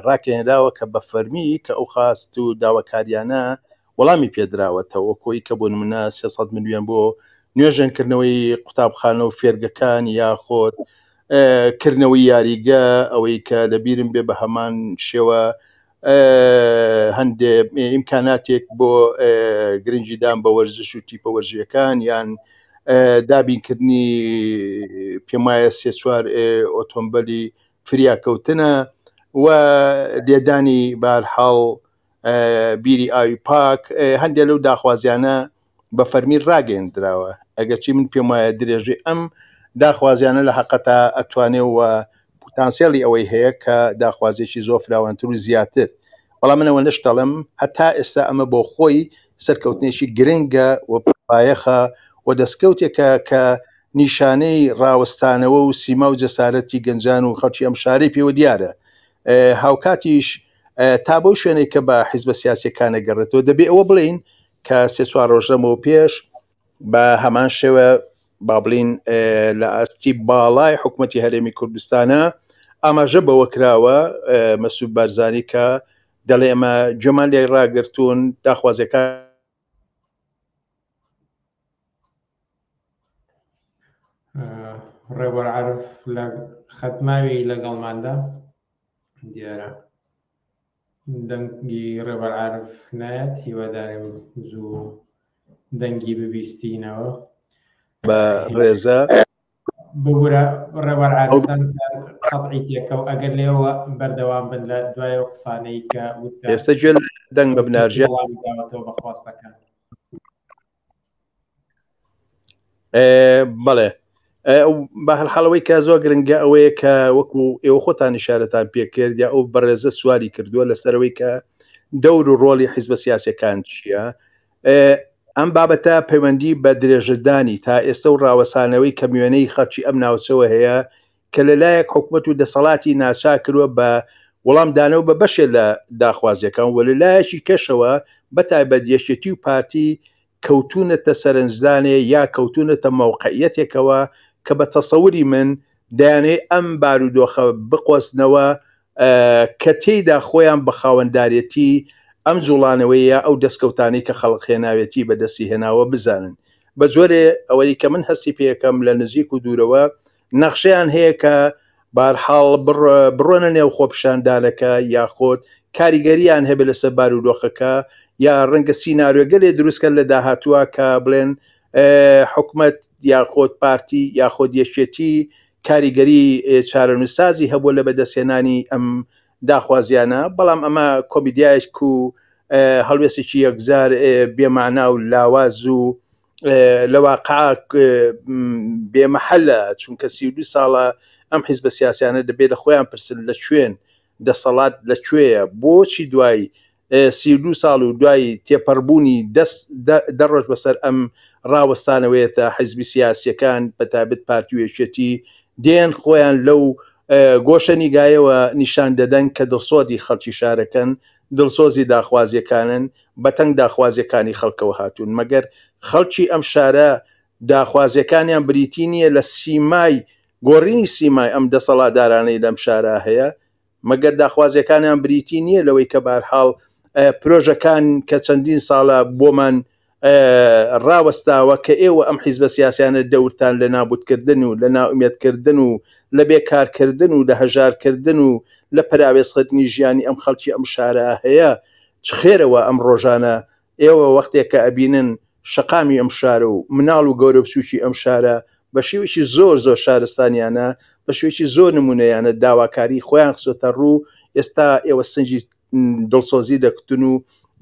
Speaker 3: ڕاکەێنراوە کە بە فەرمی کە ئەو خواست و داواکاریانە وەڵامی پێدراوەتەوە کۆی کە بۆ نمونە 300 میلیۆن بۆ نوێژەنکردنەوەی قوتابخانە و فێرگەکان یاخۆت کردنەوەی یاریگە ئەوەی کە لەبیرم بێ بە هەمان شێوە هەندێ ئیمکاناتێک بۆ گرنگیدان بە وەرزش و تیپە وەرزیەکان یان دابینکردنی پێم وایە سێ چوار ئۆتۆمبیلی فریاکەوتنە و لێدانی بارحاڵ بیری ئاوی پاک هەندێک لەو داخوازیانە بە فەرمی ڕاگەیەندراوە، ئەگەرچی من پێم وایە درێژەی ئەم داخوازیانە لە حەقەتا ئەتوانێ و پوتانسێڵی ئەوەی هەیە کە داخوازیەکی زۆر فراوانتر و زیاتر، بەڵام من ئەوەندەش دەڵێم هەتا ئێستا ئەمە بۆ خۆی سەرکەوتنێکی گرنگە و پڕبایەخە و دەستکەوتێکە کە نیشانەی ڕاوەستانەوە و سیما و جەسارەتی گەنجان و خەڵکی ئەم شارەی پێوە دیارە. هاوکاتیش تا بەو شوێنەی کە بە حیزبە سیاسیەکانە گەڕێتەوە دەبێ ئەوە بڵێین کە سێ چوار ڕۆژ لەمەوە پێش بە هەمان شێوە با بڵین لە ئاستی باڵای حکوومەتی هەرێمی کوردستانە ئاماژە بەوە کراوە مەسوود بارزانی کە دەڵێ ئەمە گوێمان لێ ڕاگرتوون داخوازیەکان
Speaker 1: ڕێبەر عرف لە خەتماوی لەگەڵماندا دیارە دەنگی ڕێبەر عارف نایەت هیوادارم زوو دەنگی ببیستینەوە
Speaker 3: بە ڕێزە
Speaker 1: ببورە ڕێبەر عارف قەتعی تێکەو ئەگەر لێوە بەردەوام بن لە دوای ئەو قسانەی کە
Speaker 3: وتتان ئێستا گوێ لە دەنگ بە بنارژە
Speaker 1: وەڵامی داوەتەوە بە خواستەکان
Speaker 3: بەڵێ بە هەرحاڵەوەی کە زۆر گرنگە ئەوەیە کە وەکو ئێوە خۆتان نیشارەتان پێکرد یا ئەو بەڕێزە سواری کردووە لەسەرەوەی کە دەور و ڕۆڵی حیزبە سیاسەکان چییە ئەم بابەتە پەیوەندی بە درێژەدانی تا ئێستا و ڕاوەسانەوەی کەموێنەی خەڵکی ئەم ناوچەوە هەیە کە لەلایەک حکومەت و دەسەڵاتی ناچار کردووە بە وەڵامدانەوە بە بەشێ لە داخوازیەکان و لەلایەکی کەشەوە بەتایبەت یەکێتی و پارتی کەوتوونەتە سەرنجدانێ یا کەوتوونەتە مەوقعیەتێکەوە کە بە تەسەوری من دەیانەوێت ئەم بارودۆخە بقۆزنەوە کە تێیدا خۆیان بە خاوەندارێتی ئەم جوڵانەوەیە یا ئەو دەستکەوتانەی کە خەڵک هێناوێتی بەدەستی هێناوە بزانن. بە جۆرێ ئەوەی کە من هەستی پێکەم لە نزیک و دوورەوە نەخشەیان هەیە کە بارحاڵ بڕۆنە نێو خۆپیشاندانەکە یاخۆت کاریگەریان هەبێ لەسەر بارودۆخەکە یا ڕەنگە سیناریۆگەلێ دروستکەن لە داهاتووە کە بڵێن حکومەت یاخۆت پارتی یاخۆت یەکێتی کاریگەری چارەنووسسازی هەبووە لە بەدەستهێنانی ئەم داخوازیانە، بەڵام ئەمە کۆمیدیایەک و هەڵوێستێکی یەکجار بێمانا و لاواز و لە واقع بێمەحەلە، چونکە 32 ساڵە ئەم حیزبە سیاسیانە دەبێت لە خۆیان پرسن لە کوێن، دەسەڵات لە کوێیە، بۆچی دوای 32 ساڵ و دوای تێپەڕبوونی دە ڕۆژ بەسەر ئەم ڕاوەستانەوەیەتە حیزبی سیاسیەکان بەتایبەت پارتی و یەکێتی دێن خۆیان لەو گۆشە نیگایەوە نیشان دەدەن کە دڵسۆدی خەڵکی شارەکەن، دڵسۆزی داخوازیەکانن، بەتەنگ داخوازیەکانی خەڵکەوە هاتوون، مەگەر خەڵکی ئەم شارە داخوازیەکانیان بریتی نیە لە سیمای گۆڕینی سیمای ئەم دەسەڵاتدارانەی لەم شارە هەیە؟ مەگەر داخوازیەکانیان بریتی نییە لەوەی کە بارحاڵ پرۆژەکان کە چەندین ساڵە بۆمان ڕاوەستاوە کە ئێوە ئەم حیزبە سیاسیانە دەورتان لە نابوتکردن و لە نائومێدکردن و لە بێکارکردن و لە هەژارکردن و لە پەراوێزخستنی ژیانی ئەم خەڵکی ئەم شارە هەیە چ خێرەوە ئەم ڕۆژانە ئێوە وەختێک کە ئەبینن شەقامی ئەم شارە و مناڵ و گەورە بچووکی ئەم شارە بە شێوەیەکی زۆر زۆر شارستانیانە بە شێوەیەکی زۆر نمونەیانە داواکاری خۆیان خستۆتە ڕوو ئێستا ئێوە سنگی دڵسۆزی دەکوتن و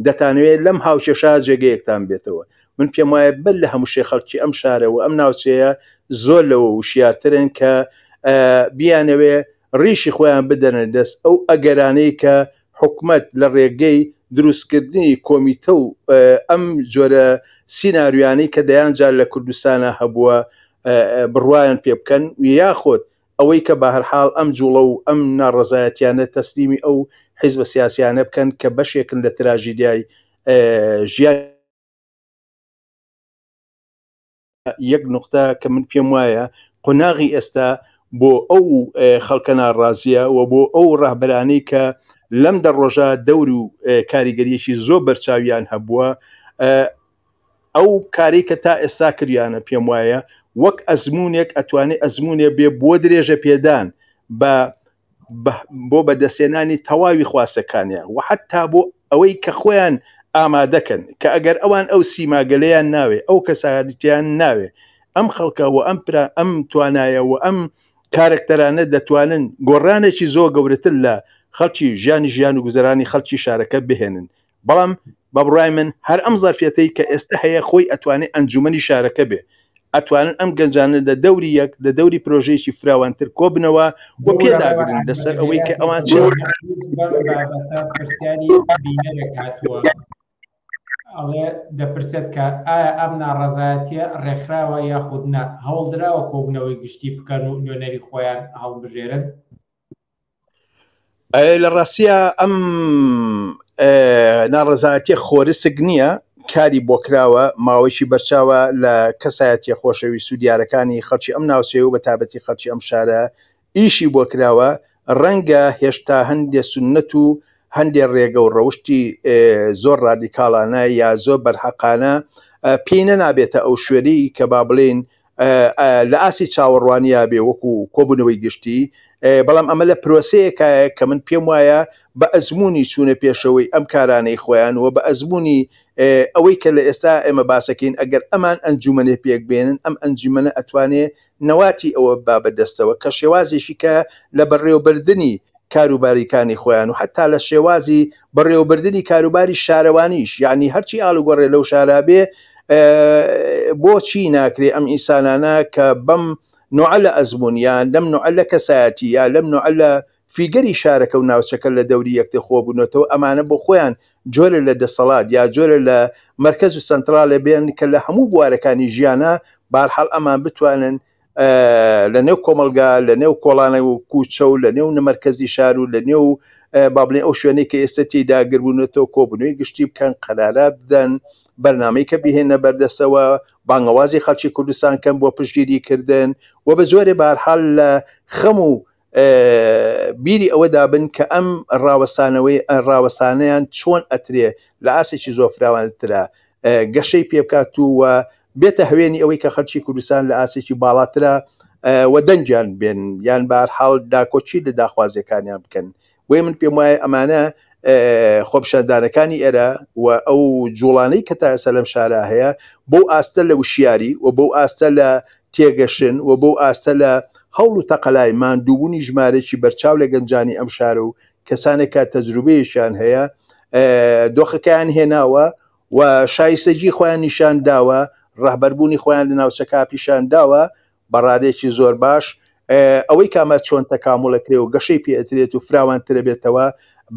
Speaker 3: دەتانەوێت لەم هاوکێشە جێگەیەکتان بێتەوە من پێم وایە بەر لە هەموو شێ خەڵکی ئەم شارە و ئەم ناوچەیە زۆر لەوە وشیارترن کە بیانەوێ ڕیشی خۆیان بدەنە دەست ئەو ئەگەرانەی کە حکومەت لە ڕێگەی دروستکردنی کۆمیتە و ئەم جۆرە سیناریۆیانەی کە دەیان جار لە کوردستانا هەبووە بڕوایان پێ بکەن و یاخود ئەوەی کە بەهەرحاڵ ئەم جوڵە و ئەم ناڕەزایەتیانە تەسلیمی ئەو حیزبە سیاسیانە بکەن کە بەشێکن لە تراژیدیای ژیانی یەک نوقتە کە من پێم وایە قۆناغی ئێستا بۆ ئەو خەڵکە ناڕازیە و بۆ ئەو ڕەهبەرانەی کە لەم دە ڕۆژە دەور و کاریگەریەکی زۆر بەرچاویان هەبووە ئەو کاری کە تا ئێستا کردیانە پێم وایە وەک ئەزمونێک ئەتوانێت ئەزمونێ بێ بۆ درێژە پێدان بە بۆ بەدەستهێنانی تەواوی خواستەکانیان و حتا بۆ ئەوەی کە خۆیان ئامادەکەن کە ئەگەر ئەوان ئەو سیماگەلەیان ناوێ ئەو کەسایەتیان ناوێ ئەم خەڵکە و ئەم پرا ئەم توانایە و ئەم کارەکتەرانە دەتوانن گۆڕانێکی زۆر گەورەتر لە خەڵکی ژیانی ژیان و گوزەرانی خەڵکی شارەکە بهێنن بەڵام بە بڕوای من هەر ئەم زەرفیەتەی کە ئێستا هەیە خۆی ئەتوانێ ئەنجومەنی شارەکە بێ ئەتوانن ئەم گەنجانە لە دەوری یەک لە دەوری پرۆژەیەکی فراوانتر کۆبنەوە و پێداگرن لەسەر ئەوەی کە ئەوان چ
Speaker 1: پرسیاری بینەرێک هاتووە ئەڵێ دەپرسێت کە ئایا ئەم ناڕەزایەتیە ڕێکخراوە یاخود نا هەوڵدراوە کۆبوونەوەی گشتی بکەن و نوێنەری خۆیان هەڵبژێرن؟
Speaker 3: لە ڕاستیا ئەم ناڕەزایەتیە خۆرسک نییە کاری بۆ کراوە ماوەیەکی بەرچاوە لە کەسایەتیە خۆشەویست و دیارەکانی خەڵکی ئەم ناوچەیە و بە تابەتی خەڵکی ئەم شارە ئیشی بۆ کراوە ڕەنگە هێشتا هەندێ سوننەت و هەندێ ڕێگە و ڕەوشتی زۆر ڕادیکاڵانە یا زۆر بەرحەقانە پێی نەنابێتە ئەو شوێنەی کە با بڵێین لە ئاستی چاوەڕوانیا بێ وەکو کۆبوونەوەی گشتی بەڵام ئەمە لە پرۆسەیەکایە کە من پێم وایە بە ئەزمموی چوونە پێشەوەی ئەم کارانەی خۆیان و بە ئەزمموی ئەوەی کە لە ئێستا ئێمە باسەکەین ئەگەر ئەمان ئەنجومەنێ پێک بێنن ئەم ئەنجومەنە ئەتوانێ نەواتی ئەوە با بەدەستەوە کە شێوازێکی کە لە بەڕێوەبردنی کاروباریکانی خۆیان و حتا لە شێوازی بەڕێوەبردنی کاروباری شارەوانیش یعنی هەرچی ئاڵوگۆڕێ لەو شارا بێ بۆچی ناکرێ ئەم ئینسانانە کە بەم نوعە لە ئەزمون یان لەم نوعە لە کەسایەتی یا لەم نوعە لە فیگەری شارەکە و ناوچەکە لە دەوری یەکتر خۆبوونەتەوە ئەمانە بۆ خۆیان جۆرە لە دەسەڵات یا جۆرە لە مەرکەز و سەنتراڵێ بێن کە لە هەموو بوارەکانی ژیانە بارحاڵ ئەمان بتوانن لە نێو کۆمەڵگا لە نێو کۆڵانە و کوچە و لە نێو مەرکەزی شار و لە نێو با بڵێن ئەو شوێنەی کە ئێستا تێیدا گربوونەتەوە کۆبوونەوەی گشتی بکەن قەرارە بدەن بەرنامەی کە بهێنە بەردەسەوە بانگەوازی خەڵکی کوردستان کەن بۆ پشتگیری کردن و بە جۆرێ بارحاڵ لە خەم و بیری ئەوەدا بن کە ئەم ڕاوەستانەوەی ڕاوەستانەیان چۆن ئەترێ لە ئاستێکی زۆر فراوانترا گەشەی پێ بکات و و بێتە هەوێنی ئەوەی کە خەلکی کوردستان لە ئاستێکی باڵاترا و دەنگیان بێن یان بەهەرحاڵ داکۆکی لە داخوازیەکانیان بکەن بۆیە من پێم وایە ئەمانە خۆپیشاندانەکانی ئێرە و ئەو جوڵانەی کە تا ئێستا لەم شارە هەیە بەو ئاستە لە وشیاری و بەو ئاستە لە تێگەشن و بەو ئاستە لە هەوڵ و تەقەلای ماندووبوونی ژمارەیەکی بەرچاو لە گەنجانی ئەم شارە و کەسانێک کە تەجروبەیەکیان هەیە دۆخەکەیان هێناوە و شایستەگی خۆیان نیشان داوە، ڕەهبەربوونی خۆیان لە ناوچەکە پیشان داوە بە ڕادەیەکی زۆر باش. ئەوەی کە ئەمە چۆن تەکاموڵ ئەکرێ و گەشەی پێ ئەدرێت و فراوانتر ئەبێتەوە،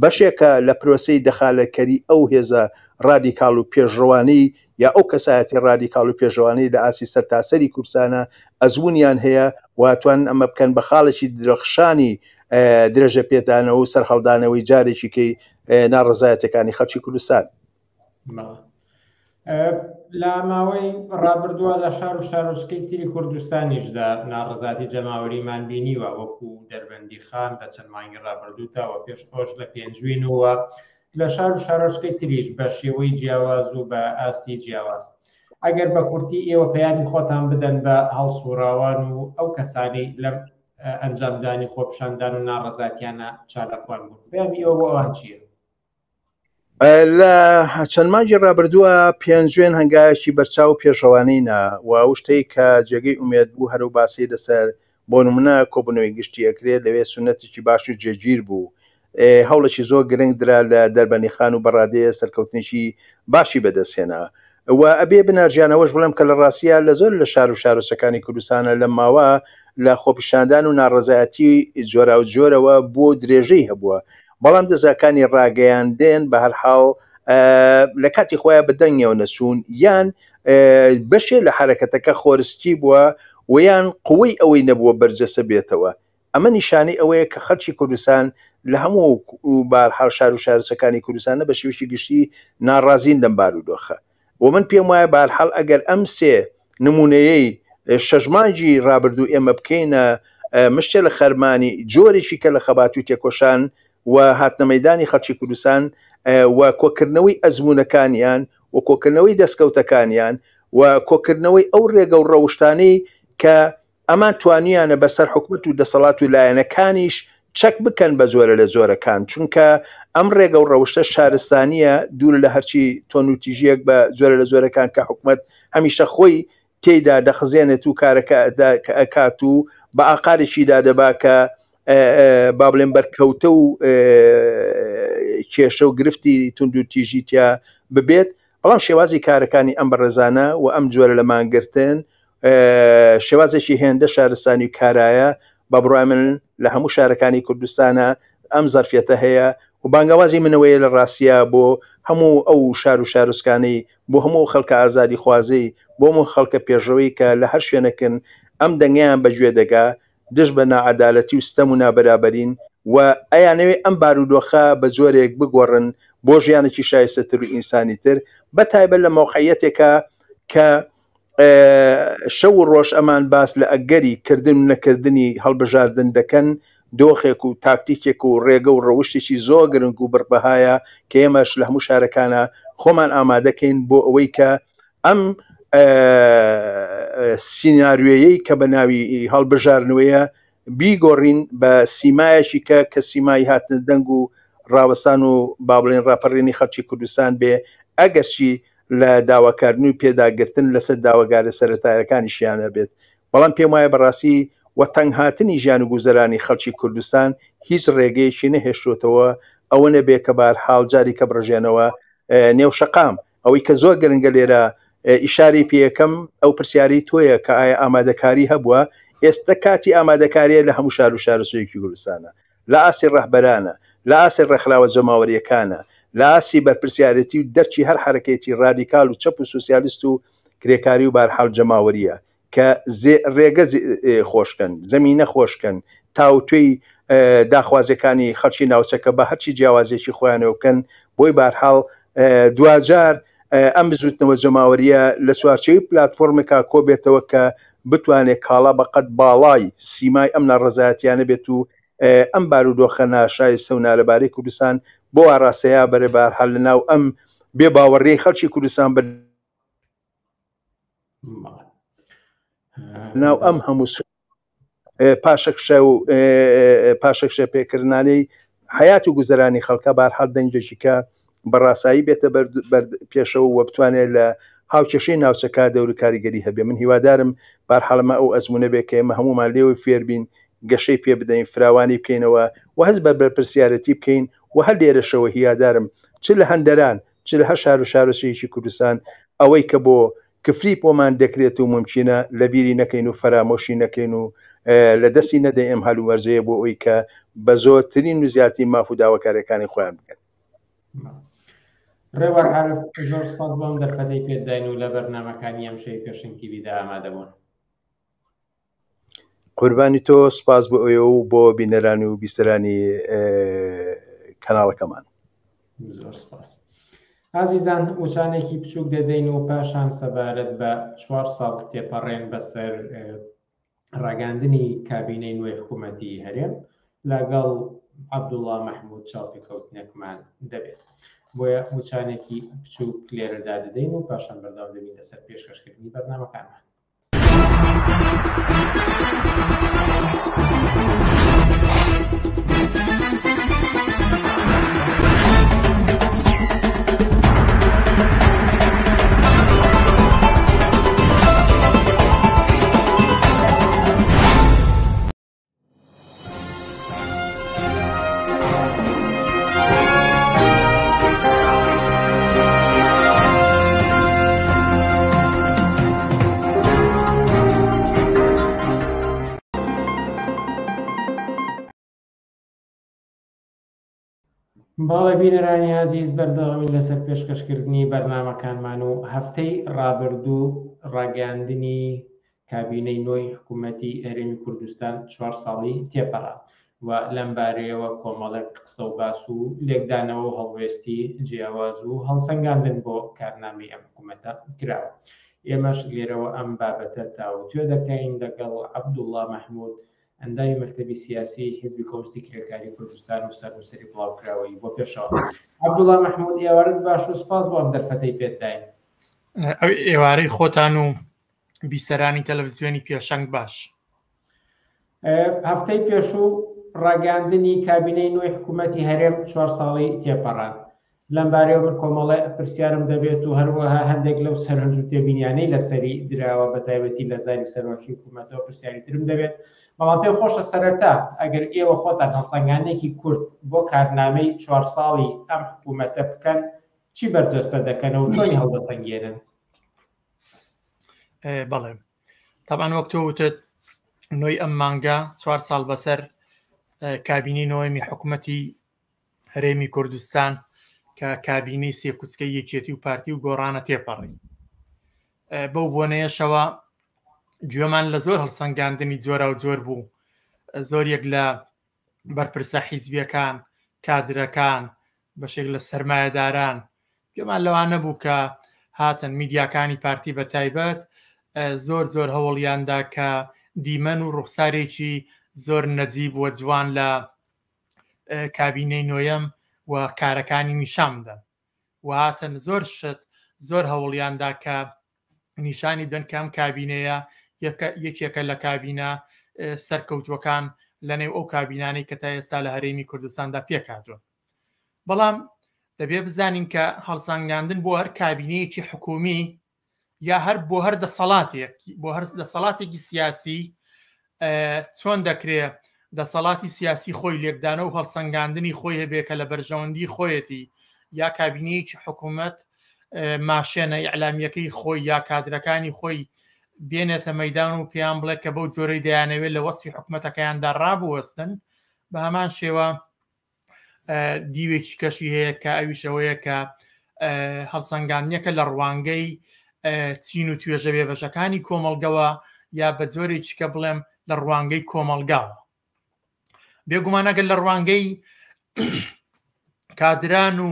Speaker 3: بەشێکە لە پرۆسەی دەخالەتکەری ئەو هێزە ڕادیکاڵ و پێشڕەوانەی یا ئەو کەسایەتی ڕادیکاڵ و پێشڕەوانەی لە ئاستی سەرتاسەری کوردستانە ئەزموونیان هەیە و توانن ئەمە بکەن بە خاڵێکی درەخشانی درێژەپێدانەوە و سەرهەڵدانەوەی جارێکی کەی ناڕەزایەتیەکانی خەڵکی کوردستان.
Speaker 1: لە ماوەی ڕابردووە لە شار و شارۆچکەی تری کوردستانیشدا ناڕەزاتی جەماوەریمان بینیوە وەکو دەربەندی خان لە چەند مانگی ڕابردوودا و پێش ئەوش لە پێنجوینەوە لە شار و شارۆچکەی تریش بە شێوەی جیاواز و بە ئاستی جیاواز ئەگەر بە کورتی ئێوە پەیامی خۆتان بدەن بە هەڵسوڕاوان و ئەو کەسانی لەم ئەنجامدانی خۆپیشاندان و ناڕەزاتیانە چالاکوان بوون پەیامی ئێوە بۆ ئەوان چییە؟
Speaker 3: لە چەند مانگی ڕابردووە پێنجوێن هەنگاوێکی بەرچاو و پێشڕەوانەی نا و ئەو شتەی کە جێگەی ئومێد بوو هەر ئەو باسەی لەسەر بۆ نمونە کۆبوونەوەی گشتی ئەکرێت لەوێ سوننەتێکی باش و جێگیر بوو هەوڵێکی زۆر گرنگ درا لە دەربەنیخان و بەڕادەیە سەرکەوتنێکی باشی بەدەستهێنا و ئەبێ بنارجیانەوەش بڵێم کە لە ڕاستیا لە زۆر لە شار و شارۆچەکانی کوردستانە لەم ماوە لە خۆپیشاندان و ناڕەزایەتی جۆراوجۆرەوە بۆ درێژەی هەبووە بەڵام دەزگاکانی ڕاگەیاندن بە هەر حاڵ لە کاتی خۆیان بە دەنگیەوە نەچوون یان بەشێ لە حەرەکەتەکە خۆرسکی بووە و یان قوەی ئەوەی نەبووە بەرجەسە بێتەوە ئەمە نیشانەی ئەوەیە کە خەڵکی کوردستان لە هەموو بارحاڵ شار و شارۆچەکانی کوردستانە بە شێوەیەکی گشتی ناڕازین لەم بارودۆخە و من پێم وایە بارحاڵ ئەگەر ئەم سێ نمونەیەی شەش مانگی ڕابردوو ئێمە بکەینە مشتێ لە خەرمانی جۆرێکی کە لە خەبات و تێکۆشان و هاتنە مەیدانی خەڵکی کوردستان و کۆکردنەوەی ئەزموونەکانیان و کۆکردنەوەی دەستکەوتەکانیان و کۆکردنەوەی ئەو ڕێگە و ڕەوشتانەی کە ئەمان توانیانە بەسەر حکومەت و دەسەڵات و لایەنەکانیش چەک بکەن بە جۆرە لە جۆرەکان، چونکە ئەم ڕێگە و ڕەوشتە شارستانیە دوورە لە هەرچی تۆنوتیژیەک بە جۆرە لە جۆرەکان کە حکومەت هەمیشە خۆی تێیدا دەخزێنێت و کارەکە ئەکات و بە ئاقارێکیدا دەبا کە با بڵێم بەرکەوتە و کێشە و گرفتی توندوتیژی تیا ببێت، بەڵام شێوازی کارەکانی ئەم بەڕێزانە و ئەم جۆرە لە مانگرتن شێوازێکی هێندە شارستانی و کارایە بە بڕای من لە هەموو شارەکانی کوردستانە ئەم زەرفیەتە هەیە و بانگەوازی منەوەیە لە ڕاستە بۆ هەموو ئەو شار و شارۆچکانەی بۆ هەموو خەڵکە ئازادی خوازەی بۆ هەموو خەڵکە پێشڕەوەی کە لە هەر شوێنەکن ئەم دەنگیان بەگوێ دەگا دژ بە ناعەدالەتی و ستەم و نابەرابەرین و ئەیانەوێ ئەم بارودۆخە بە جۆرێک بگۆڕن بۆ ژیانێکی شایستەتر و ئینسانیتر بە تایبەت لە مەوقعیەتێکا کە شەو و ڕۆژ ئەمان باس لە ئەگەری کردن و نەکردنی هەڵبژاردن دەکەن، دۆخێک و تاکتیکێک و ڕێگە و ڕەوشتێکی زۆر گرنگ و بڕبەهایە کە ئێمەش لە هەموو شارەکانا خۆمان ئامادەکەین بۆ ئەوەی کە ئەم سیناریۆیەی کە بە ناوی هەڵبژاردنەوەیە بیگۆڕین بە سیمایەکی کە کە سیمای هاتنە دەنگ و ڕاوەستان و با بڵێن ڕاپەڕینی خەڵکی کوردستان بێ ئەگەرچی لە داواکردن و پێداگرتن لەسەر داواگارە سەرەتایەکانیشیان هەبێت بەڵام پێم وایە بەڕاستی وەتەنگ هاتنی ژیان و گوزەرانی خەڵکی کوردستان هیچ ڕێگەیەکی نەهێشتۆتەوە ئەوە نەبێ کە بارحاڵ جاری کە بڕژێنەوە نێو شەقام ئەوەی کە زۆر گرنگە لێرە ئیشاری پێیەکەم ئەو پرسیارەی تۆیە کە ئایا ئامادەکاری هەبووە ئێستا کاتی ئامادەکاریە لە هەموو شار و شارۆچکەیەکی کوردستانە لە ئاستی ڕەهبەرانە لە ئاستی ڕێکخراوە جەماوەریەکانە لە ئاستی بەرپرسیارێتی و دەرکی هەر حەرەکەیەکی ڕادیکال و چەپ و سوسیالیست و کرێکاری و بارحاڵ جەماوەریە کە ڕێگە خۆشکەن، زەمینە خۆشکەن، تاوتوێی داخوازیەکانی خەڵکی ناوچەکە بە هەرچی جیاوازیەکی خۆیانەوە بکەن، بۆی بارحاڵ دواجار ئەم بزوتنەوە جەماوەریە لە چوارچێوەی پلاتفۆرمێکا کۆبێتەوە کە بتوانێت کاڵا بە قەد باڵای سیمای ئەم ناڕەزایەتیانە بێت و ئەم بارودۆخە ناشایستە و نالەبارەی کوردستان بۆ ئاراستەیە بەرێ بارحاڵ لە ناو ئەم بێ باوەڕیەی خەڵکی کوردستان بە. ناو ئەم هەموو پاشەکشە و پاشەکشە پێکردانەی حیات و گوزەرانی خەڵکە بارحاڵ دەنگێکی کە بەڕاسایی بێتە بەر پێشەوە و بتوانێت لە هاوکێشەی ناوچەکە دەور و کاریگەری هەبێ من هیوادارم بارحاڵ ئەمە ئەو ئەزمونە بێ کە ئێمە هەمومان لێوەی فێربین گەشەی پێ بدەین فراوانی بکەینەوە و هەست بە بەرپرسیارەتی بکەین و هەر لێرەشەوە هیوادارم چ لە هەندەران چ لە هەر شار و شارۆچکەیەکی کوردستان ئەوەی کە بۆ کفری بۆمان دەکرێت و مومکینە لە بیری نەکەین و فەرامۆشی نەکەین و لە دەستی نەدەین ئەم هەلومەرجەیە بۆ ئەوی کە بە زۆرترین و زیاترین ماف و داواکاریەکانی خۆیان بگەن.
Speaker 1: ڕێوار عارف زۆر سپاس بۆ ئەم دەرفەتەی پێت داین و لە بەرنامەکانی ئەمشەوی پێشەنگ تیڤیدا ئامادە بوون.
Speaker 3: قوربانی تۆ سپاس بۆ ئێوە و بۆ بینەران و بیسەرانی کەناڵەکەمان.
Speaker 1: زۆر سپاس. ئازیزان وچانێکی بچووک دەدەین و پاشان سەبارەت بە چوار ساڵ تێپەڕێن بەسەر ڕاگەاندنی کابینەی نوێی حکوومەتی هەرێم لەگەڵ عەبدوڵڵا مەحمود چاوپێکەوتنێکمان دەبێت. بۆیە وچانێکی بچووک لێرەدا دەدەین و پاشان بەردەوام دەبین لەسەر پێشکەشکردنی بەرنامەکانمان. بەڵێ بینەرانی ئازیز بەردەوامین لەسەر پێشکەشکردنی بەرنامەکانمان و هەفتەی ڕابردوو ڕاگەیاندنی کابینەی نۆی حکوومەتی هەرێمی کوردستان چوار ساڵی تێپەڕا و لەم بارەیەوە کۆمەڵێک قسە و باس و لێکدانەوە و هەڵوێستی جیاواز و هەڵسەنگاندن بۆ کارنامەی ئەم حکوومەتە کراوە. ئێمەش لێرەوە ئەم بابەتە تاوتوێ دەکەین لەگەڵ عەبدوڵڵا مەحموود، ئەندامی مەکتەبی سیاسیی حیزبی کۆمۆنیستی کرێکاریی کوردستان و سەرنووسەری بڵاوکراوەی بۆ پێشەوە. عەبدوڵڵا مەحموود، ئێوارەت باش و سپاس بۆ ئەم دەرفەتەی پێت داین.
Speaker 4: ئێوارەی خۆتان و بیسەرانی تەلەڤزیۆنی پێشەنگ باش.
Speaker 1: هەفتەی پێشوو ڕاگەیاندنی کابینەی نوێی حکوومەتی هەرێم چوار ساڵی تێپەڕاند. لەمبارەیەوە من کۆمەڵێ پرسیارم دەبێت و هەروەها هەندێک لەو سەرنج و تێبینیانەی لەسەری دراوە بە تایبەتی لە زاری سەرۆکی حکوومەتەوە پرسیاری ترم دەبێت. بەڵام پێم خۆشە سەرەتا ئەگەر ئێوە خۆتان هەڵسەنگاندنێکی کورت بۆ کارنامەی چوار ساڵی ئەم حکوومەتە بکەن چی بەرجەستە دەکەنەوە و چۆنی هەڵدەسەنگێنن؟
Speaker 4: بەڵێ تاوان وەک تۆ وتت نۆی ئەم مانگە چوار ساڵ بەسەر کابینی نۆیەمی حکوومەتی هەرێمی کوردستان کە کابینەی سێکوچکەی یەکێتی و پارتی و گۆڕانە تێپەڕی بەو بۆنەیەشەوە گوێمان لە زۆر هەڵسەنگاندنی جۆرا و جۆر بوو زۆر یەک لە بەرپرسە حیزبیەکان، کادرەکان، بەشێک لە سەرمایەداران، گوێمان لەوانە بوو کە هاتن میدیاکانی پارتی بە تایبەت زۆر زۆر هەوڵیاندا کە دیمەن و ڕوخسارێکی زۆر نەجیب و جوان لە کابینەی نۆیەم و کارەکانی نیشان بدەن و هاتن زۆر شت زۆر هەوڵیاندا کە نیشانی بدەن کە ئەم کابینەیە یەکێکە لە کابینە سەرکەوتوەکان لە نێو ئەو کابینانەی کە تا ئێستا لە هەرێمی کوردستاندا پێکهاتوون بەڵام دەبێ بزانین کە هەڵسەنگاندن بۆ هەر کابینەیەکی حکومی یا هەر بۆ هەر دەسەڵاتێک بۆ هەر دەسەڵاتێکی سیاسی چۆن دەکرێ دەسەڵاتی سیاسی خۆی لێکدانە و هەڵسەنگاندنی خۆی هەبێ کە لە بەرژەوەندی خۆیەتی یا کابینەیەکی حکوومەت ماشێنە ئیعلامیەکەی خۆی یا کادرەکانی خۆی بێنێتە مەدان و پێیان بڵێ کە بەو جۆرەی دەیانەوێت لە وەسفی حکوومەتەکەیاندا ڕابوەستن بە هەمان شێوە دیوێکی کەشی هەیە کە ئەویشەوەیە کە هەڵسەنگاندنەکە لە ڕوانگەی چین و توێژە بێبەشەکانی کۆمەڵگەوە یا بە جۆرێکی کە بڵێم لە ڕوانگەی کۆمەڵگاوە بێگومان ئەگەر لە ڕوانگەی کادران و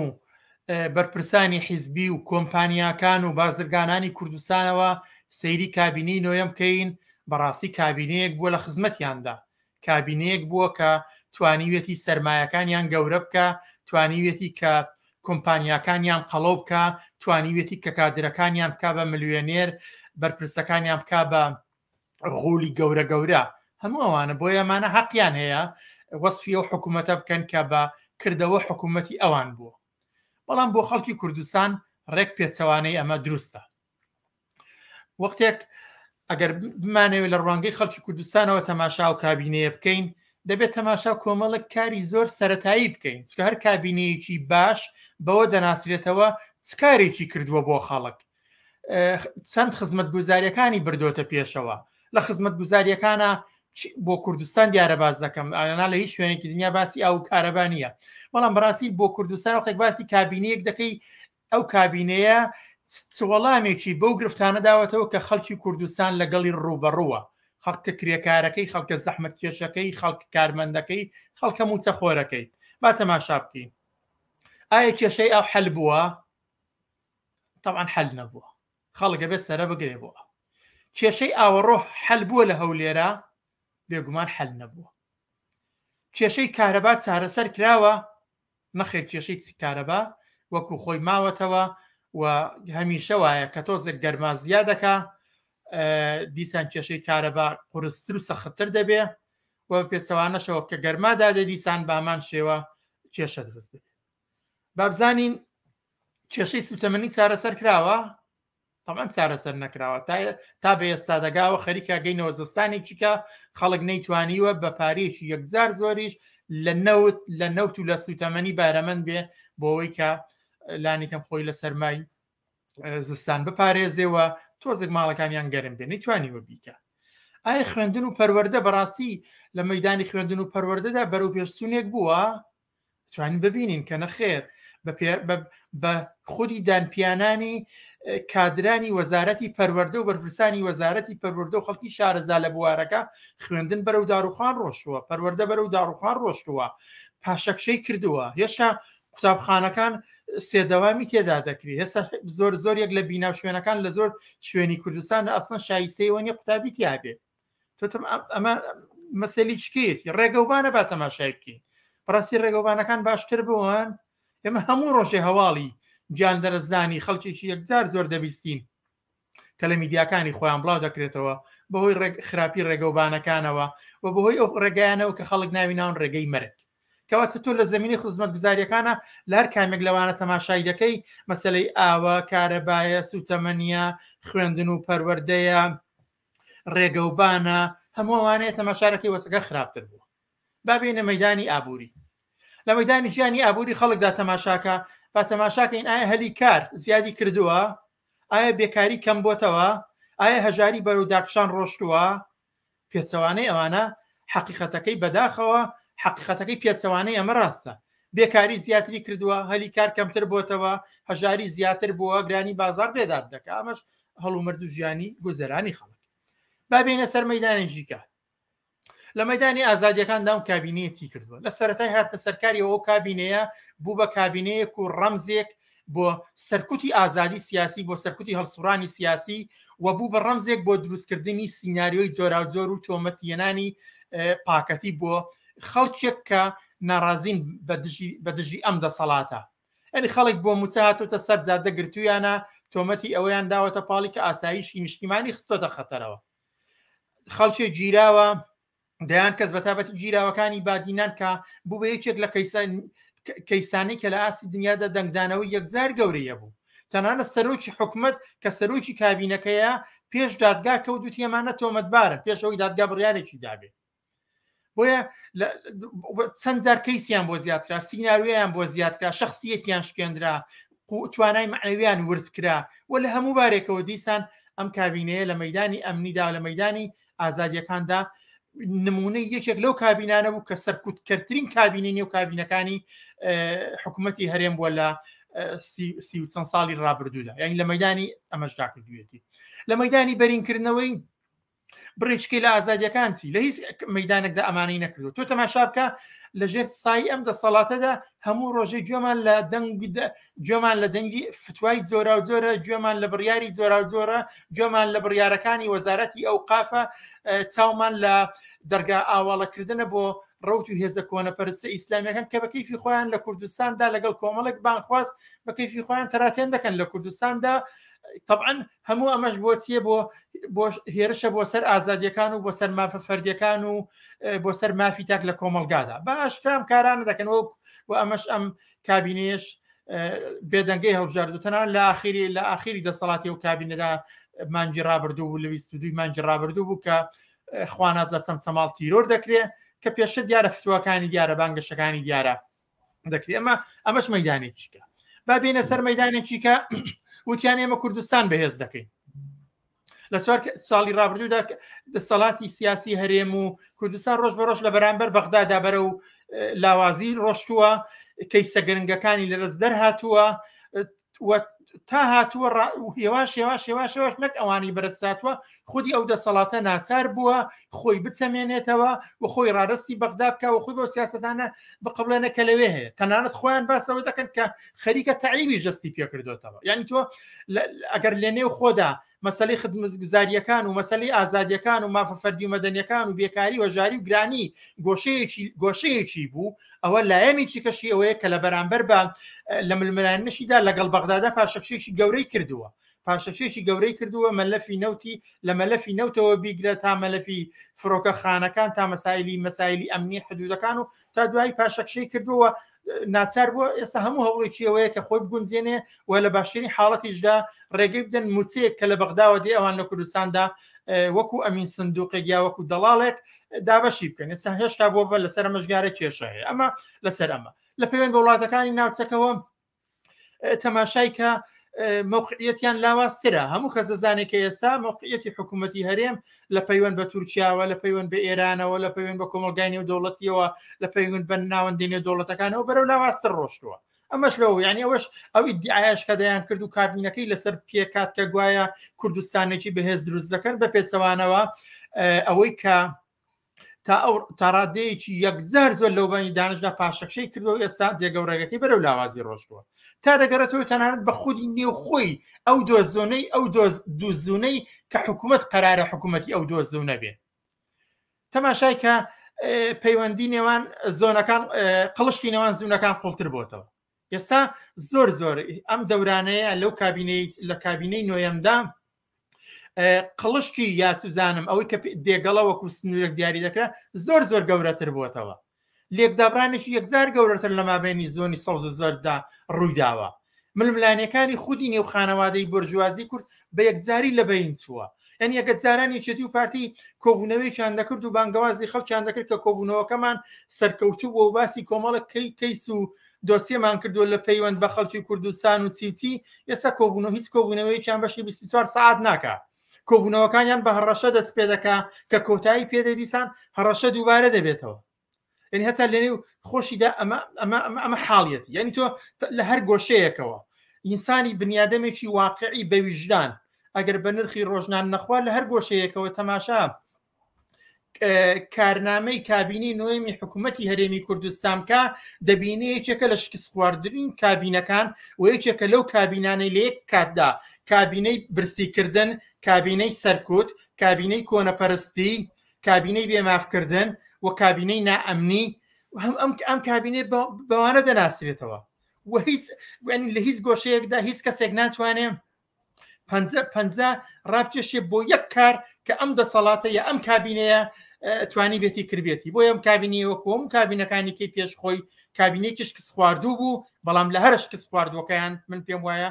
Speaker 4: بەرپرسانی حیزبی و کۆمپانیاکان و بازرگانانی کوردستانەوە سەیری کابینەی نۆیەم بکەین بەڕاستی کابینەیەک بووە لە خزمەتیاندا کابینەیەک بووە کە توانیویەتی سەرمایەکانیان گەورە بکە توانیویەتی کە کۆمپانیاکانیان قەڵەو بکە توانیویەتی کە کادرەکانیان بکا بە ملیۆنێر. بەرپرسەکانیان بک بە غولی گەورە گەورە هەموو ئەوانە بۆیە ئەمانە حەقیان هەیە وەسفی ئەو حکوومەتە بکەن کە بە کردەوە حکوومەتی ئەوان بووە بەڵام بۆ خەڵکی کوردستان ڕێک پێچەوانەی ئەمە دروستە وەختێک ئەگەر بمانەوێت لە ڕوانگەی خەڵکی کوردستانەوە تەماشا و کابینەیە بکەین دەبێت تەماشا کۆمەڵک کاری زۆر سەتایی بکەین چکە هەر کابینەیەکی باش بەوە دەناسرێتەوە چ کارێکی کردووە بۆ خەڵک چەند خزمەتگوزاریەکانی بردۆتە پێشەوە لە خزمەتگوزاریەکانە بۆ کوردستان دیارە باز دەکەم ئانا لە هیچ شوێنێکی دنیا باسی ئەو کارەبا نییە بەڵام بەڕاستی بۆ کوردستان وەختێک باسی کابینەیەک دەکەی ئەو کابینەیە چ وەڵامێکی بەو گرفتانە داوەتەوە کە خەڵکی کوردستان لەگەڵی ڕووبەڕووە خەڵکە کرێکارەکەی خەڵکە زەحمەت کێشەکەی خەڵک کارمەندەکەی خەڵکە موچەخۆرەکەی با تەماشا بکەین ئایا کێشەی ئەو حەل بووە تەبعەن حەل نەبووە خەڵک ئەبێت سەرە بگرێ بۆ ئاو کێشەی ئاوەڕۆ حەل بووە لە هەولێرە بێگومان حەل نەبووە کێشەی کارەبا چارەسەر کراوە نەخێر کێشەی کارەبا وەکو خۆی ماوەتەوە و هەمیشە وایە کە تۆزێک گەرما زیادەکە دیسان کێشەی کارەبا قورستر و سەختتر دەبێ و پێچەوانەشەوە کە گەرما دادێ دیسان بامان شێوە کێشە دروست دەبێت بابزانین کێشەی سوتەمەنی چارەسەر کراوە تەمان چارەسەر نەکراوە تا بە ئێستا دەگاوە خەریکە گەینەوە زستانێکی کە خەڵک نەیتوانیوە بە پارەیەکی یەکجار زۆریش لە نەوت لە نەوت و لە سوتەمەنی بارەمەند بێ بۆەوەی کە لانیکەم خۆی لە سەرمای زستان بپارێزێ و تۆزێک ماڵەکانیان گەرم بێ نەیتوانیوە بیکە ئایا خوێندن و پەروەردە بەڕاستی لە مەدانی خوێندن و پەروەردەدا بەرەو پێشچوونێک بووە توانین ببینین کە نەخێر بە خودی دانپیانانی کادرانی وەزارەتی پەروەردە و بەرپرسانی وەزارەتی پەروەردە و خەڵکی شارەزا لە بوارەکە خوێندن بەرەو داروخان ڕۆشتووە پەروەردە بەرەو داڕوخان ڕۆشتووە پاشەکشەی کردووە هێشتا قوتابخانەکان سێدەوامی تێدا دەکرێت هێستا زۆر زۆر یەک لە بینا شوێنەکان لە زۆر شوێنی کوردستان ئەسڵەن شایستەیەوە نیە قوتابی تیابێ تۆتم ئەمە مەسەلی چکەیەتی ڕێگەوبانە با تەماشای بکەین بەڕاستی ڕێگەوبانەکان باشتر بوون ئێمە هەموو ڕۆژێ هەواڵی گیان دەرزدانی خەڵکێکی یەکجار زۆر دەبیستین کە لە میدیاکانی خۆیان بڵاو دەکرێتەوە بەهۆی خراپی ڕێگەوبانەکانەوە و بەهۆی ئەو ڕێگایانەوە کە خەڵک ناوی ناون ڕێگەی مەرگ کەواتە تۆ لە زمینی خزمەتگوزاریەکانە لە هەر کامێک لەوانە تەماشای دەکەی مەسلەی ئاوە کارەبایە سوتەمەنیە خوێندن و پەروەردەیە ڕێگەوبانە هەموو ئەوانەیە تەماشارەکەی وەسەکە خراپتر بووە با بێینە مەدانی ئابووری لە مەدانی ژیانی ئابووری خەڵکدا تەماشاکە با تەماشاکەین ئایا هەلی کار زیادی کردووە ئایا بێکاری کەم بۆتەوە ئایا هەژاری بەرەو داکشان ڕۆشتووە پێچەوانەی ئەوانە حەقیقەتەکەی بەداخەوە حەقیقەتەکەی پێچەوانەی ئەمە ڕاستە بێکاری زیاتری کردووە هەلی کار کەمتر بۆتەوە هەژاری زیاتر بووە گرانی بازار بێداد دەکە ئەمەش هەڵومەرج و ژیانی گوزەرانی خەڵک با بێنە سەر مەدانێکی کە لە مەدانی ئازادیەکاندا و کابینەیە چی کردووە لە سەرەتای هاتنە سەرکاری ئەو کابینەیە بوو بە کابینەیەک و ڕەمزێک بۆ سەرکوتی ئازادی سیاسی بۆ سەرکوتی هەڵسوڕانی سیاسی و بوو بە ڕەمزێک بۆ دروستکردنی سیناریۆی جۆراوجۆر و تۆمەتیێنانی پاکەتی بۆ خەڵکێک کە ناڕازین بە دژی ئەم دەسەڵاتە ئەنی خەڵک بۆ موچە هاتوتە سەر جادە گرتویانە تۆمەتی ئەوەیان داوەتە پاڵی کە ئاسایشی نیشتیمانی خستۆتە خەتەرەوە خەڵکێک گیراوە دەیان کەس بەتابەتی گیراوەکانی بادینان کە بوو بە یەکێک لە کەیسانەی کە لە ئاستی دنیادا دەنگدانەوەی یەکجار گەورەیە بوو تەنانەت سەرۆکی حکومت کە سەرۆکی کابینەکەیە پێش دادگا کەوت وتی ئەمانە تۆمەتبارن پێش ئەوەی دادگا بڕیارێکی دابێت بۆیە چەند جار کەیسیان بۆ زیادکرا سیناریۆیان بۆ زیادکرا شخصیەتیان شکێنرا توانای مەعنەویان ورد کرا و لە هەموو بارێکەوە دیسان ئەم کابینەیە لە مەدانی ئەمنیدا لە مەدانی ئازادیەکاندا نمونەی یەکێک لەو کابینانە بوو کە سەرکوتکەرترین کابینەی نێو کابینەکانی حکوومەتی هەرێم بووە لە سی و چەند ساڵی ڕابردوودا یعنی لە مەدانی ئەمەشدا کردوێتی لە مەدانی بەرینکردنەوەی بڕێککەی لە ئازادیەکان چی لە هیچ مەدانێکدا ئەمانەی نەکردو تۆ تەماشا بکە لە ژێر سای ئەم دەسەڵاتەدا هەموو ڕۆژێ گوێمان لە دەنگ گوێمان لە دەنگی فتوای جۆراوجۆرە گوێمان لە بڕیاری جۆراوجۆرە گوێمان لە بڕیارەکانی وەزارەتی ئەوقافە چاومان لە دەرگا ئاواڵەکردنە بۆ ڕەوت و هێزە کۆنەپەرستە ئیسلامیەکان کە بە کەیفی خۆیان لە کوردستاندا لەگەڵ کۆمەڵێک بانخواز بە کەیفی خۆیان تەراتێن دەکەن لە کوردستاندا. طبعا هەموو ئەمەش بۆ چیە بۆ بۆ هێرشە بۆ سەر ئازادیەکان و بۆ سەر مافە فەردیەکان و بۆ سەر مافی تاک لە کۆمەلگادا باشترام کارانە دەکەن وەک و ئەمەش ئەم کابینەیەش بێدەنگەی هەڵبژارد و تەنان لە ئاخیری لە ئاخیری دەسەڵاتی و کابینەدا مانگی ڕابردوو بوو لە 22 مانگی ڕابردوو بوو کە خواناز لە چەمچەماڵ تیرۆر دەکرێت کە پێشتر دیارە فتوواکانی دیارە بانگەشەکانی دیارە دەکرێت ئەمە ئەمەش مەدانێکیکە با بینە سەر مەدانێکیکە وتیان ئێمە کوردستان بەهێز دەکەین لە چوار ساڵی ڕابردوودا دەسەڵاتی سیاسی هەرێم و کوردستان ڕۆژ بە ڕۆژ لە بەرامبەر بەغدادا بەرە و لاوازی ڕۆشتووە کەیسە گرنگەکانی لە دەست دەرهاتووە تا هاتووە هێواش هێواش هێواش هێواش نەک ئەوانی بەرەساتوە خودی ئەو دەسەڵاتە ناچار بووە خۆی بچەمێنێتەوە و خۆی ڕادستی بەغدا بکە و خۆی بۆ سیاستانە بقبلێنە کە لەوێ هەیە تەنانەت خۆیان باسەوە دەکەن کە خەریکە تەعریبیش دەستی پێکردوێتەوە یعنی تۆ ئەگەر لە نێو خۆدا مەسلەی خدمەتگوزاریەکان و مەسلەی ئازادیەکان و مافە فەردی و مەدەنیەکان و بێکاری و ژاری و گرانی گۆشەیەکی گۆشەیەکی بوو ئەوە لایەنێکی کەشی ئەوەیە کە لە بەرامبەر بە لە ململانێشیدا لەگەڵ بەغدادا پاشەکشێکی گەورەی کردووە پاشەکشێکی گەورەی کردووە مەلەفی نەوتی لە مەلەفی نەوتەوە بیگرە تا مەلەفی فڕۆکەخانەکان تا مەسایلی مەسایلی ئەمنی حدودەکان و تا دوایی پاشەکشەی کردووە ناچار بووە ئێستا هەموو هەوڵێکی ئەوەیە کە خۆی بگونجێنێ و لە باشترین حاڵەتیشدا ڕێگەی بدەن موچەیەک کە لە بەغداوە دێ ئەوان لە کوردستاندا وەکو ئەمین سندوقێک یا وەکو دەڵاڵێک دابەشی بکەن ئێستا هێشتا بۆ بە لەسەر ئەمەشگارە کێشە هەیە ئەمە لەسەر ئەمە لە پەیوەند بە وڵاتەکانی ناوچەکەوە تەماشای کە مەوقعیەتیان لاوازترە هەموو کەس دەزانێت کە ئێستا مەوقعیەتی حکوومەتی هەرێم لە پەیوەند بە تورکیاوە لە پەیوەند بە ئێرانەوە لە پەیوەند بە کۆمەڵگای نێودەوڵەتیەوە لە پەیوەند بە ناوەندی نێودەوڵەتەکانەوە بەرەو لاوازتر ڕۆشتووە ئەمەش لەو یعنی ئەوەش ئەو ئیدعایش کە دەیان کرد و کابینەکەی لەسەر پێکات کە گوایە کوردستانێکی بەهێز دروست دەکەن بە پێچەوانەوە ئەوەی کە تا ئەو تاڕادەیەکی یەکجار زۆر لەوبانی دانشدا پاشەکشەی کردو ئێستا جێگە و ڕێگەکەی بەرەو لاوازی ڕۆشتووە تا دەگەڕێتەوە تەنانەت بە خودی نێوخۆی ئەو دۆزۆنەی ئەو دۆز دووزونەی کە حکوومەت قەرارە حکوومەتی ئەو دۆزونە بێ تەماشای کە پەیوەندی نێوان زۆنەکان قڵشتی نێوان زونەکان قوڵتر بۆتەوە ئێستا زۆر زۆر ئەم دەورانەیە لەو کابینەی لە کابینەی نۆیەمدا قڵشتی یاسوزانم ئەوەی کە دێگەڵە وەکو سنوورێک دیاری دەکرا زۆر زۆر گەورەتر بووەتەوە لێکدابرانێکی یەکجار گەورەتر لە مابینی زۆنی سەوز و زەرددا ڕوویداوە ململانێکانی خودی نێو خانەوادەی بۆرژوازی کورد بە یەکجاری لە بەین چووە یعنی ئەگەر جاران یەکێتی و پارتی کۆبوونەوەیان دەکرد و بانگەوازی خەڵکیان دەکرد کە کۆبوونەوەکەمان سەرکەوتوو بوو و باسی کۆمەڵک کەیس و دۆسیەمان کردووە لە پەیوەند بە خەڵکی کوردستان و چی و چی ئێستا کۆبوونەوە هیچ کۆبوونەوەیەکیان بەشی 24 سەعات ناکا کۆبوونەوەکانیان بە هەڕەشە دەست پێ دەکا کە کۆتایی پێدێ دیسان هەڕەشە دووبارە دەبێتەوە یعنی هەتا لەنێو خۆشیدا ئەمە ئەمە ئەمە ئەمە حاڵیەتی یعنی تۆ لە هەر گۆشەیەکەوە ئینسانی بنیادەمێکی واقعی بە ویژدان ئەگەر بە نرخی ڕۆژنان نەخوا لە هەر گۆشەیەکەوە تەماشا کارنامەی کابینەی نۆیەمی حکوومەتی هەرێمی کوردستان بکە دەبینێ یەکێکە لە شکستخواردنین کابینەکان و یەکێکە لەو کابینانەی لە یەک کاتدا کابینەی برسیکردن کابینەی سەرکوت کابینەی کۆنەپەرستی کابینەی بێمافکردن و کابینەی نائەمنی هەم ئەم ئەم کابینەی بەوانە دەناسرێتەوە و هیچ لە هیچ گۆشەیەکدا هیچ کەسێک ناتوانێت پەنجە پەنجە ڕابکێشێ بۆ یەک کار کە ئەم دەسەڵاتە یا ئەم کابینەیە توانی بێتی کردبێتی بۆ ئەم کابینی وەکو ئەم کابینەکانی کەی پێش خۆی کابینێکی شکست خواردوو بوو بەڵام لە هەرە شکست خواردوەکەیان من پێم وایە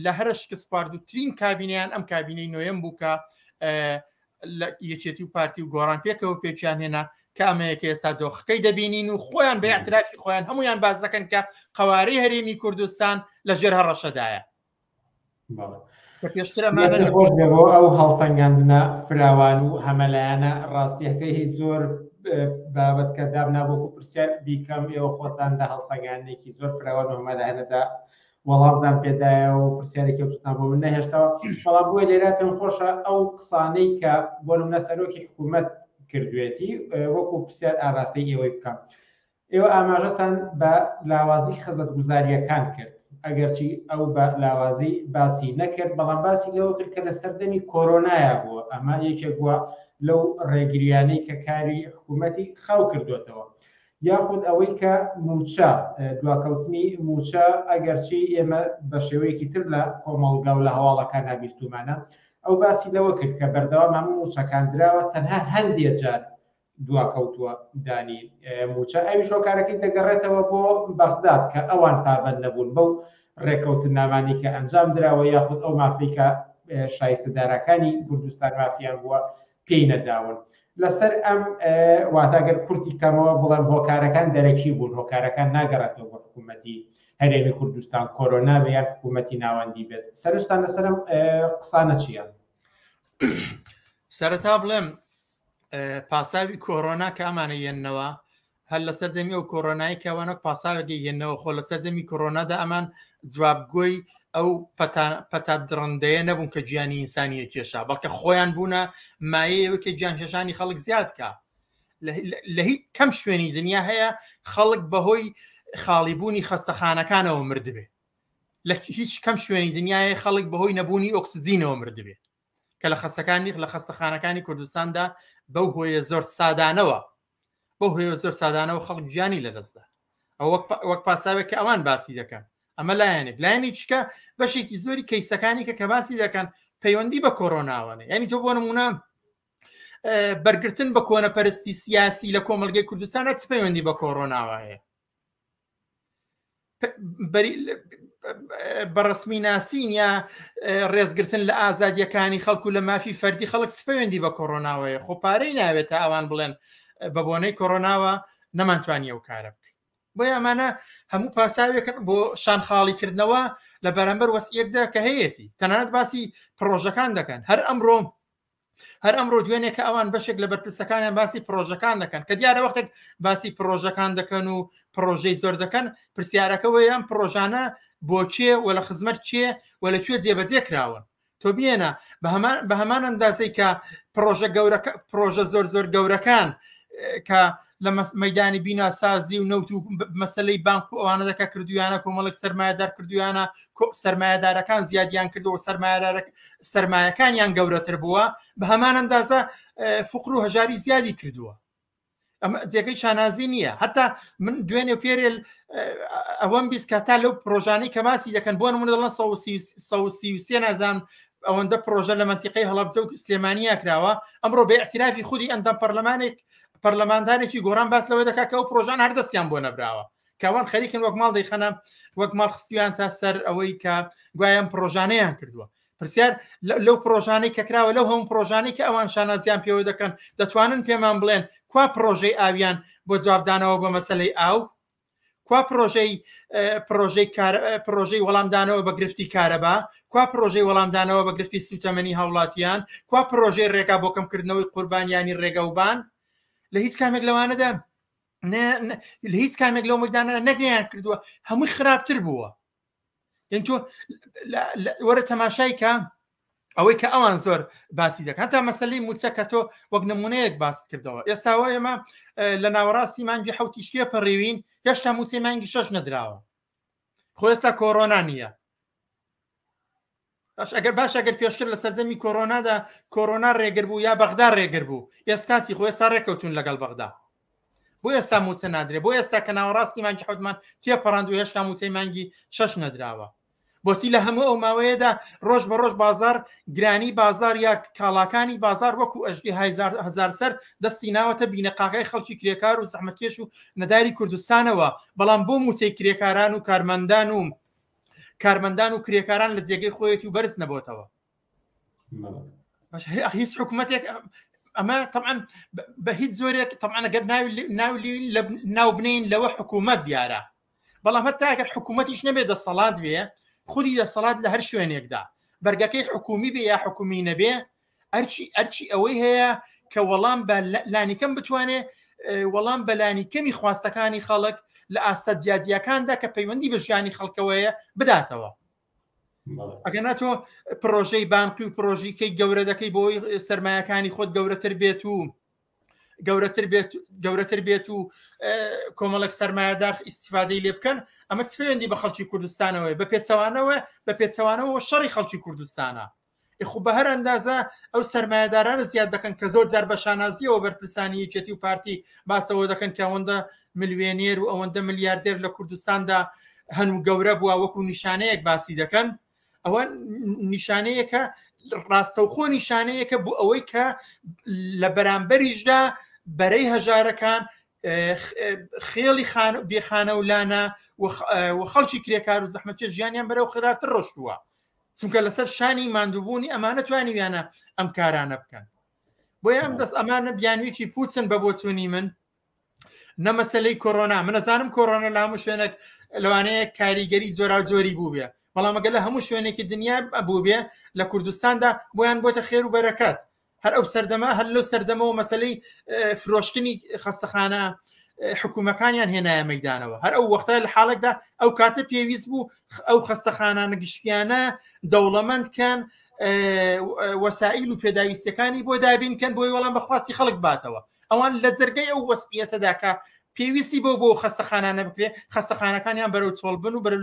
Speaker 4: لە هەرە شکست خواردوترین کابینیان ئەم کابینەی نوێم بوو کە یەکێتی و پارتی و گۆڕان پێکەوە پێکیان هێنا کە ئەمەیە کە ئێستا دۆخەکەی دەبینین و خۆیان بە اعترافی خۆیان هەمویان باز دەکەن کە قوارەی هەرێمی کوردستان لە ژێر هەڕەشەدایە
Speaker 1: پێشتر ئەمانە خۆش بێ بۆ ئەو هەڵسەنگاندنە فراوان و هەمەلایەنە ڕاستیەکەی زۆر بابەت کە دابنا وەکو پرسیار بیکەم ئێوە خۆتان لە هەڵسەنگاندنێکی زۆر فراوان و هەمەلایەنەدا وەڵامتان پێدایە و پرسیارێکی ئەوتوتان بۆ من نەهێشتەوە بەڵام بۆیە لێرە پێم خۆشە ئەو قسانەی کە بۆ نمونە سەرۆکی حکوومەت کردوێتی وەکو پرسیار ئاراستەی ئێوەی بکەم ئێوە ئاماژەتان بە لاوازی خزمەتگوزارییەکان کرد، ئەگەرچی ئەو بە لاوازی باسی نەکرد، بەڵام باسی لەوە کرد کە لە سەردەمی کۆرۆنایا بووە، ئەمە یەکێک بووە لەو ڕێگریانەی کە کاری حکوومەتی خاو کردوێتەوە. یاخود ئەوەی کە مووچە، دواکەوتنی مووچە، ئەگەرچی ئێمە بە شێوەیەکی تر لە کۆمەڵگا و لە هەواڵەکاندا بیستوومانە، ئەو باسی لەوە کرد کە بەردەوام هەموو مووچەکان دراوە، تەنها هەندێ جار دواکەوتووە دانی مووچە، ئەویش هۆکارەکەی دەگەڕێتەوە بۆ بەغداد کە ئەوان پابەند نەبوون بەو ڕێکەوتننامانەی کە ئەنجام دراوە یاخود ئەو مافەی کە شایستەدارەکانی کوردستان مافیان بووە پێی نەداون. لەسەر ئەم واتە گەر کورتی کەمەوە بڵێم هۆکارەکان دەرەکی بوون، هۆکارەکان ناگەڕێتەوە بۆ حکوومەتی هەرێمی کوردستان، کۆرۆنا بێ یان حکوومەتی ناوەندی بێت. سەرنجتان لەسەر ئەم قسانە چییە؟
Speaker 4: سەرەتا بڵێم پاساوی کۆرۆنا کە ئەمانە یەنەوە هەر لەسەر دەمی ئەو کۆرۆنایی کە ئەوانە پاساوێکی هێنەوە خۆ لەسەر دەمی کۆرۆنادا ئەمان جوابگۆی ئەو پەتا دڕندەیە نەبوون کە گیانی ئینسانیە کێشا بەڵکە خۆیان بوونە مایەیەوە کە گیانکێشانی خەڵک زیاد کا لە هیچ کەم شوێنی دنیا هەیە خەڵک بەهۆی خاڵیبوونی خەستەخانەکانەوە مردبێ لە هیچ کەم شوێنی دنیاە خەڵک بەهۆی نەبوونی ئۆکسجینەوە مردبێ کە لە خەستەکانی لە خەستەخانەکانی کوردستاندا بەو هۆیە زۆر سادانەوە بەو هۆیە زۆر سادانەوە خەڵک گیانی لەدەستدا ئەو وەک پاساوێک کە ئەوان باسی دەکەن ئەمە لایەنێک لایەنی چکە بەشێکی زۆری کەیسەکانی کە کە باسی دەکەن پەیوەندی بە کۆرۆناوەنە ینی تۆ بۆ نمونە بەرگرتن بە کۆنەپەرستی سیاسی لە کۆمەلگەی کوردستانە چ پەیوەندی بە کۆرۆناوە هەیە بە ڕسمی ناسین یا ڕێزگرتن لە ئازادیەکانی خەڵکو لە مافی فەردی خەڵک چ پەیوەندی بە کۆرۆناوەیە خۆ پارەی ناوێت تا ئەوان بڵێن بە بۆنەی کۆرۆناوە نەمانتوانی ئەو کارە بکەین بۆیە ئەمانە هەموو پاساوێکن بۆ شان خاڵیکردنەوە لە بەرامبەر وەسیەکدا کە هەیەتی تەنانەت باسی پرۆژەکان دەکەن هەر ئەمڕۆ هەر ئەمڕۆ دوێنێ کە ئەوان بەشێک لە بەرپرسەکانیان باسی پرۆژەکان دەکەن کە دیارە وەختێک باسی پرۆژەکان دەکەن و پرۆژەی زۆر دەکەن پرسیارەکە وەیە ئەم پرۆژانە بۆ کێ و لە خزمەت کێ و لە کوێ جێبەجێ کراون تۆ بێنە بە هەمان ئەندازەی کە پرۆژە گەورەکە پرۆژە زۆر زۆر گەورەکان کە لە مەدانی بیناسازی و نەوت و مەسلەی بانک و ئەوانە دەکە کردویانە کۆمەڵک سەرمایەدار کردویانە سەرمایەدارەکان زیادیان کردەوە سەرمایەکانیان گەورەتر بووە بە هەمان ئەندازە فقر و هەژاری زیادی کردووە ئەمە جێگەی شانازی نییە هەتا من دوێنێ و پێرێل ئەوەم بیست کە تا لەو پرۆژانەی کە باسی دەکەن بۆ نمونە دەڵێن 133 نازان ئەوەندە پرۆژە لە منتیقەی هەڵەبجە و سلێمانیا کراوە ئەمڕۆ بە اعترافی خودی ئەندام پەرلەمانێک پەرلەماندارێکی گۆڕان باس لەوە دەکات کە ئەو پرۆژان هەر دەستیان بۆ نەبراوە کەوان خەریکن وەک ماڵ دەیخەنە وەک ماڵ خستویان تا سەر ئەوەی کە گوایان پرۆژانەیان کردووە پرسیار لەو پرۆژانەی کە کراوە لەو هەموو پرۆژانەی کە ئەوان شانازیان پێوە دەکەن دەتوانن پێمان بڵێن کوا پرۆژەی ئاویان بۆ جوابدانەوە بە مەسلەی ئاو کوا پرۆژەی پرۆژەی پرۆژەی وەڵامدانەوە بە گرفتی کارەبا کوا پرۆژەی وەڵامدانەوە بە گرفتی سوتەمەنی هاوڵاتیان کوا پرۆژەی ڕێگا بۆ کەمکردنەوەی قوربانیانی ڕێگەوبان لە هیچ کامێک لەوانەدا لە هیچ کامێک لەو مەدانە نەگەیان کردووە هەمووی خراپتر بووە یعنی تۆ وەرە تەماشای کە ئەوەی کە ئەوان زۆر باسی دەکەن تا مەسلەی موچە کە تۆ وەک نمونەیەک باست کردەوە ئێستاوە ئێمە لە ناوەڕاستی مانگی حوتیش پێ پەڕیوین هێشتا موچەی مانگی شەش نەدراوە خۆ ئێستا کۆرۆنا نییە باش ئەگەر باش ئەگەر پێشتر لە سەردەمی کۆرۆنادا کۆرۆنا ڕێگر بوو یا بەغدا ڕێگر بوو ئێستا چی خۆ ئێستا ڕێکەوتون لەگەڵ بەغدا بۆ ئێستا موچە نادرێ بۆ ئێستا کە ناوەڕاستی مانگی حوتمان تێپەڕاند و هێشتا موچەی مانگی شەش نەدراوە بۆچی لە هەموو ئەو ماوەیەدا ڕۆژ بە ڕۆژ بازار گرانی بازار یا کاڵاکانی بازار وەکو ئەژدی هەزار سەر دەستی ناوەتە بینەقاقای خەڵکی کرێکار و زەحمەتکێش و نەداری کوردستانەوە بەڵام بۆ موچەی کرێکاران و کارمەندان و کارمەندان و کرێکاران لە جێگەی خۆیەتی و بەرز نەبۆتەوە هیچ حکوومەتێک ئەمە طبعا بە هیچ زۆرێک طبعا ئەگەر ناوی ناو بنین لەوە حکوومەت دیارە بەڵام هەتا ئەگەر حکوومەتیش نەبێ دەسەڵات بێ خودی دەسەڵات لە هەر شوێنێکدا بەرگەکەی حکومی بێ یا حکومی نەبێ ئەرچی ئەرچی ئەوەی هەیە کە وەڵام بە لانیکەم بتوانێ وەڵام بەلانی کەمی خواستەکانی خەڵک لە ئاستە جیاجیاکاندا کە پەیوەندی بە ژیانی خەڵکەوەیە بداتەوە ئەگەر ناتۆ پرۆژەی بانقی و پرۆژیکەی گەورە دەکەی بۆی سرمایەکانی خۆت گەورەتر بێت و گەورەتر بێت گەورەتر بێت و کۆمەڵک سرمایهدار ئیسیفادەی لێ بکەن ئەمە چ پەیوەندی بە خەڵکی کوردستانەوەی بە پێچەوانەوە بە پێچەوانەوە شەڕی خەڵکی کوردستانە خو بە هەر ئەندازە ئەو سەرمایەدارانە زیاد دەکەن کە زۆر جار بە شانازیەوە بەرپرسانی یەکێتی و پارتی باسەوە دەکەن کە ئەوەندە ملیۆنێر و ئەوەندە ملیاردێر لە کوردستاندا هەن و گەورە بووە وەکو نیشانەیەک باسی دەکەن ئەوە نیشانەیەکە ڕاستەوخۆ نیشانەیەکە بۆ ئەوەی کە لە بەرامبەریشدا بەرەی هەژارەکان خێڵی بێخانە و لانە و خەڵکی کرێکار و زەحمەتێ ژیانیان بەرەو خراپتر ڕۆشتووە چونکە لەسەر شانی ماندووبوونی ئەمانە توانیویانە ئەم کارانە بکەن بۆیە ئەم دەست ئەمانە بیانویکی پوچن بە بۆچوونی من نە مەسلەی کۆرۆنا من ئەزانم کۆرۆنا لە هەموو شوێنێک لەوانەیە کاریگەری جۆراوجۆری بووبێ بەڵام ئەگەر لە هەموو شوێنێکی دنیا بووبێ لە کوردستاندا بۆیان بۆتە خێر و بەرەکەت هەر ئەو سەردەمە هەر لەو سەردەمەوە مەسلەی فرۆشتنی خەستەخانە حکوومەکانیان هێنایە مەدانەوە هەر ئەو وەختە لە حاڵێکدا ئەو کاتە پێویست بوو ئەو خەستەخانانە گشتیانە دەوڵەمەند کەن وەسائیل و پێداویستەکانی بۆ دابین کەن بۆی وەڵام بەخواستی خەڵک باتەوە ئەوان لە جەرگەی ئەو وەسعیەتەدا کە پێویستی بۆ بۆ خەستەخانانە بکرێ خەستەخانەکانیان بەرەو چۆڵبن و بەرەو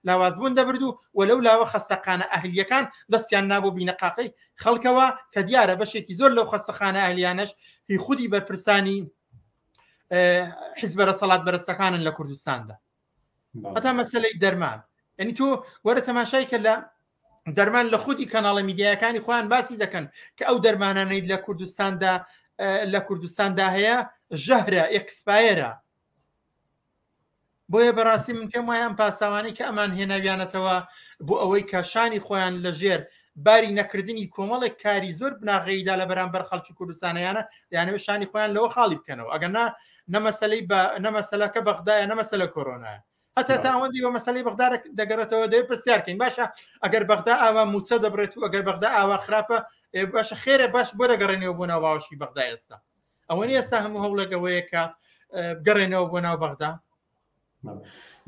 Speaker 4: لاوازبوون دەبرد و و لەو لاوە خەستەخانە ئەهلیەکان دەستیان نابوو بینەقاقەی خەڵکەوە کە دیارە بەشێکی زۆر لەو خەستەخانە ئەهلیانەش هی خودی بەرپرسانی حیزبە دەسەڵات بەرەستەکانن لە کوردستاندا هەتا مەسلەی دەرمان یعنی تۆ وەرە تەماشای کە لە دەرمان لە خودی کەناڵە میدیایەکانی خۆیان باسی دەکەن کە ئەو دەرمانانەی لە کوردستاندا لە کوردستاندا هەیە ژەهرە expire ە بۆیە بەڕاستی من پێم وایە ئەم پاساوانەی کە ئەمان هێناویانەتەوە بۆ ئەوەی کە شانی خۆیان لەژێر باری نەکردنی کۆمەڵێک کاری زۆر بناغەیدا لە بەرامبەر خەڵکی کوردستانیانە دەیانەوێت شانی خۆیان لەوە خاڵی بکەنەوە ئەگەر نا نەمەسەلەی بە نەمەسەلەکە بەغدایە نەمەسەلە کۆرۆنایە هەتا تاوەندی بە مەسەلەی بەغدا دەگەڕێتەوە دەبێت پرسیارکەین باشە ئەگەر بەغدا ئاوا موچە دەبرێت و ئەگەر بەغدا ئاوا خراپە باشە خێرە باش بۆ دەگەڕێنەوە بۆ ناو باوەشی بەغدا ئێستا ئەوە نیە ئێستا هەموو هەوڵێک ئەوەیە کە بگەڕێنەوە بۆ ناو بەغدا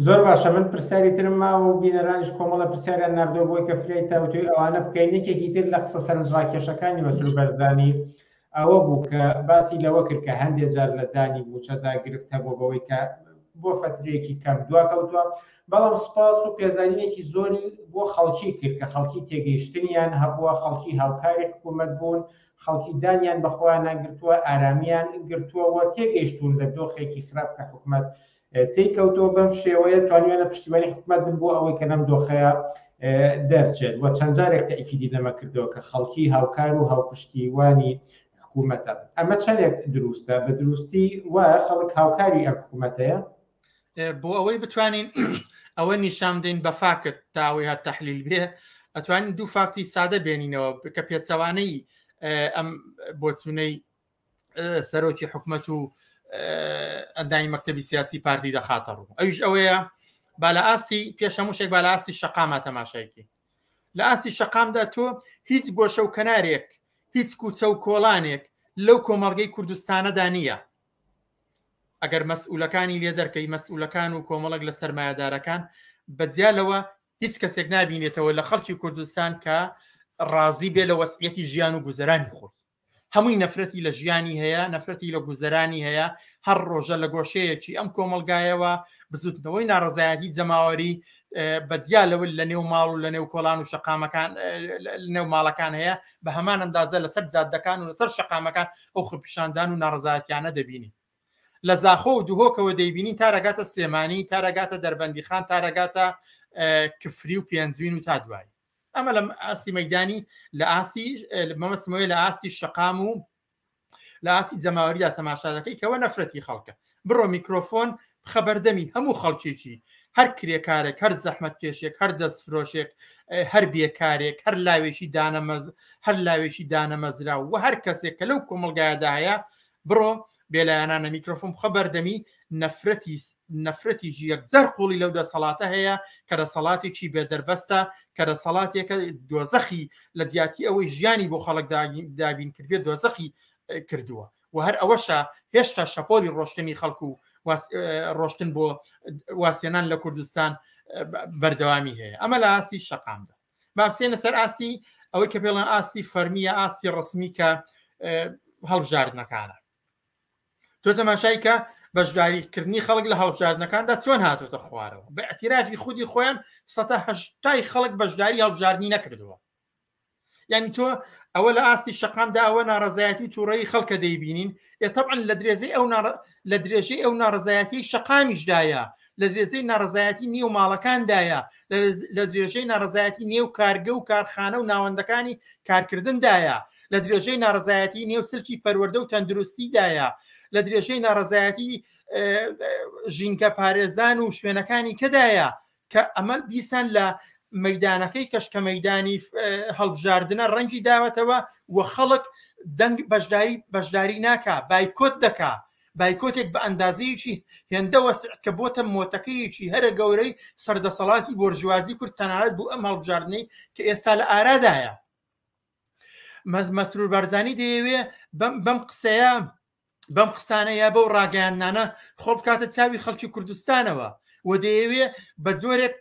Speaker 1: زۆر باشە من پرسیاری ترم ماوە و بینەرانیش کۆمەڵە پرسیاریان ناردووە بۆی کە فریای تاوتوێی ئەوانە بکەین یەکێکی تر لە قسە سەرنجڕاکێشەکانی مەسرور بەرزانی ئەوە بوو کە باسی لەوە کرد کە هەندێک جار لە دانی مووچەدا گرفت هەبووە بەوەی کە بۆ فەترەیەکی کەم دواکەوتووە بەڵام سوپاس و پێزانینێکی زۆری بۆ خەڵکی کرد کە خەڵکی تێگەیشتنیان هەبووە خەڵکی هاوکاری حکوومەت بوون خەڵکی دانیان بە خۆیانا گرتووە، ئارامیان گرتووە و تێگەیشتوون لە دۆخێکی خراپ کە حکومەت تێی کەوتووە، بەم شێوەیە توانیویانە پشتیوانی حکومەت بن بۆ ئەوەی کە لەم دۆخەیە دەرچێت و چەند جارێک تەئکیدی لەمە کردەوە کە خەڵکی هاوکار و هاوپشتیوانی حکومەتە. ئەمە چەندێک دروستە؟ بە دروستی وایە خەڵک هاوکاری ئەم حکومەتەیە؟
Speaker 4: بۆ ئەوەی بتوانین ئەوە نیشان بدەین بە فاکت تا ئەوەی هەر تەحلیل بێ ئەتوانین دوو فاکتی سادە بێنینەوە کە پێچەوانەی ئەم بۆچوونەی سەرۆکی حکومەت و ئەندامی مەکتەبی سیاسی پارتی دەخاتە ڕوو ئەویش ئەوەیە با لە ئاستی پێش هەموو شتێک با لە ئاستی شەقاما تەماشایکی لە ئاستی شەقامدا تۆ هیچ گۆشە و کەنارێک هیچ کوچە و کۆڵانێک لەو کۆمەڵگەی کوردستانەدا نییە ئەگەر مەسئولەکانی لێ دەرکەی مەسئولەکان و کۆمەڵێک لە سەرمایەدارەکان بەجیا لەوە هیچ کەسێک نابینێتەوە لە خەڵکی کوردستان کە ڕازی بێ لە وەسعیەتی ژیان و گوزەرانی خۆی هەمووی نەفرەتی لە ژیانی هەیە نەفرەتی لە گوزەرانی هەیە هەر ڕۆژە لە گۆشەیەکی ئەم کۆمەلگایەوە بزوتنەوەی ناڕزایەتی جەماوەری بەجیا لەوە لە نێو ماڵ و لە نێو کۆڵان و شەقامەکان نێو ماڵەکان هەیە بە هەمان ئەندازە لەسەر جادەکان و لەسەر شەقامەکان ئەو خۆپیشاندان و ناڕەزایەتیانە دەبینین لە زاخۆ و دهۆکەوە دەیبینین تا دەگاتە سلێمانی تا دەگاتە دەربەندیخان تا دەگاتە کفری و پێنجوین و تا دوایی ئەمە لە ئاستی مەدانی لە ئاستی مەمەسمەوەی لە ئاستی شەقام و لە ئاستی جەماوەریدا تەماشا دەکەی کەەوە نەفرەتی خەڵکە بڕۆ میکرۆفۆن بخە بەردەمی هەموو خەڵکێکی هەر کرێکارێک هەر زەحمەت کێشێک هەر دەستفرۆشێک هەر بێکارێک هەر لاوێکی دانەمەز هەر لاوێکی دانەمەزرا و هەر کەسێک کە لەو کۆمەڵگایەدا هەیە بڕۆ بێلایەنانە میکرۆفۆن بخە بەردەمی نەفرەتی نەفرەتیکی یەکجار قوڵی لەو دەسەڵاتە هەیە کە دەسەڵاتێکی بێدەربەستە کە دەسەڵاتێکە دۆزەخی لە جیاتی ئەوەی ژیانی بۆ خەڵک دابین کردبێت دۆزەخی کردووە و هەر ئەوەشە هێشتا شەپۆلی ڕۆشتنی خەڵک و ڕۆشتن بۆ واسێنان لە کوردستان بەردەوامی هەیە ئەمە لە ئاستی شەقامدا با بچێنە سەر ئاستی ئەوەی کە پێڵێن ئاستی فەرمیە ئاستی ڕسمی کە هەڵبژاردنەکانە تۆ تەماشای کە بەشداریکردنی خەڵک لە هەڵبژاردنەکاندا چۆن هاتوتە خوارەوە بە اعترافی خودی خۆیان سەتە هەشتای خەڵک بەشداری هەڵبژاردنی نەکردووە. یعنی تۆ ئەوە لە ئاستی شەقامدا ئەوە ناڕزایەتی و تووڕەی خەڵکە دەیبینین ئێ تەبعەن لە درێژەی ئەو لە درێژەی ئەو ناڕزایەتی شەقامیشدایە لە درێژەی ناڕزایەتی نێو ماڵەکاندایە لە درێژەی ناڕزایەتی نێو کارگە و کارخانە و ناوەندەکانی کارکردندایە لە درێژەی ناڕزایەتی نێو سلکی پەروەردە و تەندروستیدایە لە درێژەی ناڕزایەتی ژینکە پارێزان و شوێنەکانی کەدایە کە ئەمە دیسان لە مەدانەکەی کەش کە مەدانی هەڵبژاردنە ڕەنگی داوەتەوە و خەڵک دەنگ بەشداری بەشداری ناکا بایکۆت دەکا بایکۆتێک بە ئەندازەیەکی هێندە وەسع کە بۆتە مۆتەکەیەکی هەرە گەورەی سەردەسەڵاتی بۆرژوازی کورد تەنانەت بۆ ئەم هەڵبژاردنەی کە ئێستا لە ئارادایە مەسرور بارزانی دەیەوێ بەم قسەیە بەم قسانە یا بەو ڕاگەیاندنانە خۆڵ بکاتە چاوی خەڵکی کوردستانەوە و دەیەوێ بە جۆرێک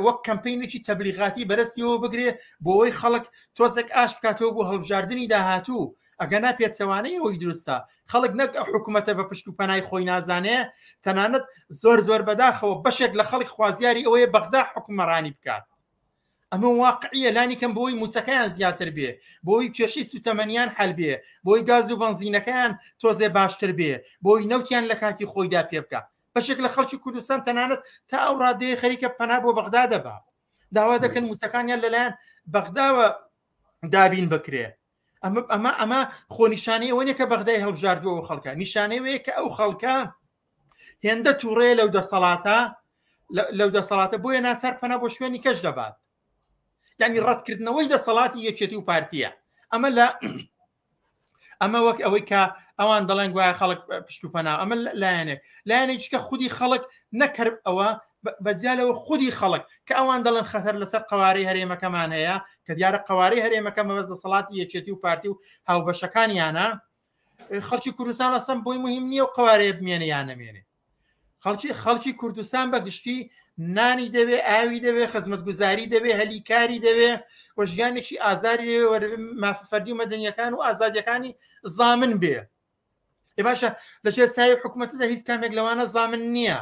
Speaker 4: وەک کەمپینێکی تەبلیغاتی بەرەستیەوە بگرێ بۆ ئەوەی خەڵک تۆزێک ئاش بکاتەوە بۆ هەڵبژاردنی داهاتوو ئەگەنا پێچەوانەی ئەوەی دروستە خەڵک نەک ئەو حکوومەتە بە پشت و پەنای خۆی نازانێ تەنانەت زۆر زۆر بەداخەوە بەشێک لە خەڵک خوازیاری ئەوەیە بەغدا حکومەڕانی بکات ئەمە واقعیە لانی کەم بۆی موچەکەیان زیاتر بێ بۆی کێشەی سوتەمەنیان حەل بێ بۆی گاز و بەنزینەکەیان تۆزێ باشتر بێ بۆی نەوتیان لە کاتی خۆیدا پێ بکە بەشێک لە خەڵکی کوردستان تەنانەت تا ئەو ڕادەیە خەریکە پەنا بۆ بەغدا دەبا داوا دەکەن موچەکانیان لەلایەن بەغداوە دابین بکرێ ئەمە ئەمە ئەمە خۆ نیشانەی ئەوە نیە کە بەغدای هەڵبژاردووە ئەو خەڵکە نیشانەی ئەوەیە کە ئەو خەڵکە هێندە تووڕەیە لەو دەسەڵاتە لەو دەسەڵاتە بۆیە ناچار پەنا بۆ شوێنی کەش دەبات یعنی ڕەتکردنەوەی دەسەڵاتی یەکێتی و پارتیە ئەمە لە ئەمە وەک ئەوەی کە ئەوان دەڵێن گوایە خەڵک پشت و پەنا ئەمە لایەنێک لایەنێکی کە خودی خەڵک نەکرد ئەوە بەجیا لەوە خودی خەڵک کە ئەوان دەڵێن خەتەر لەسەر قەوارەی هەرێمەکەمان هەیە کە دیارە قەوارەی هەرێمەکە مەبەست دەسەڵاتی یەکێتی و پارتی و هاوبەشەکانیانە خەڵکی کوردستان ئەسڵەن بۆی مهم نییە و قوارەیە بمێنێ یان نەمێنێ خەڵکی خەڵکی کوردستان بە گشتی نانی دەوێ ئاوی دەوێ خزمەتگوزاری دەوێ هەلی کاری دەوێ و ژیانێکی ئازاری دەوێ مافە فەردی و مەدەنیەکان و ئازادیەکانی زامن بێ ئێ باشە لەژێر سایەی حکوومەتەدا هیچ کامێک لەوانە زامن نییە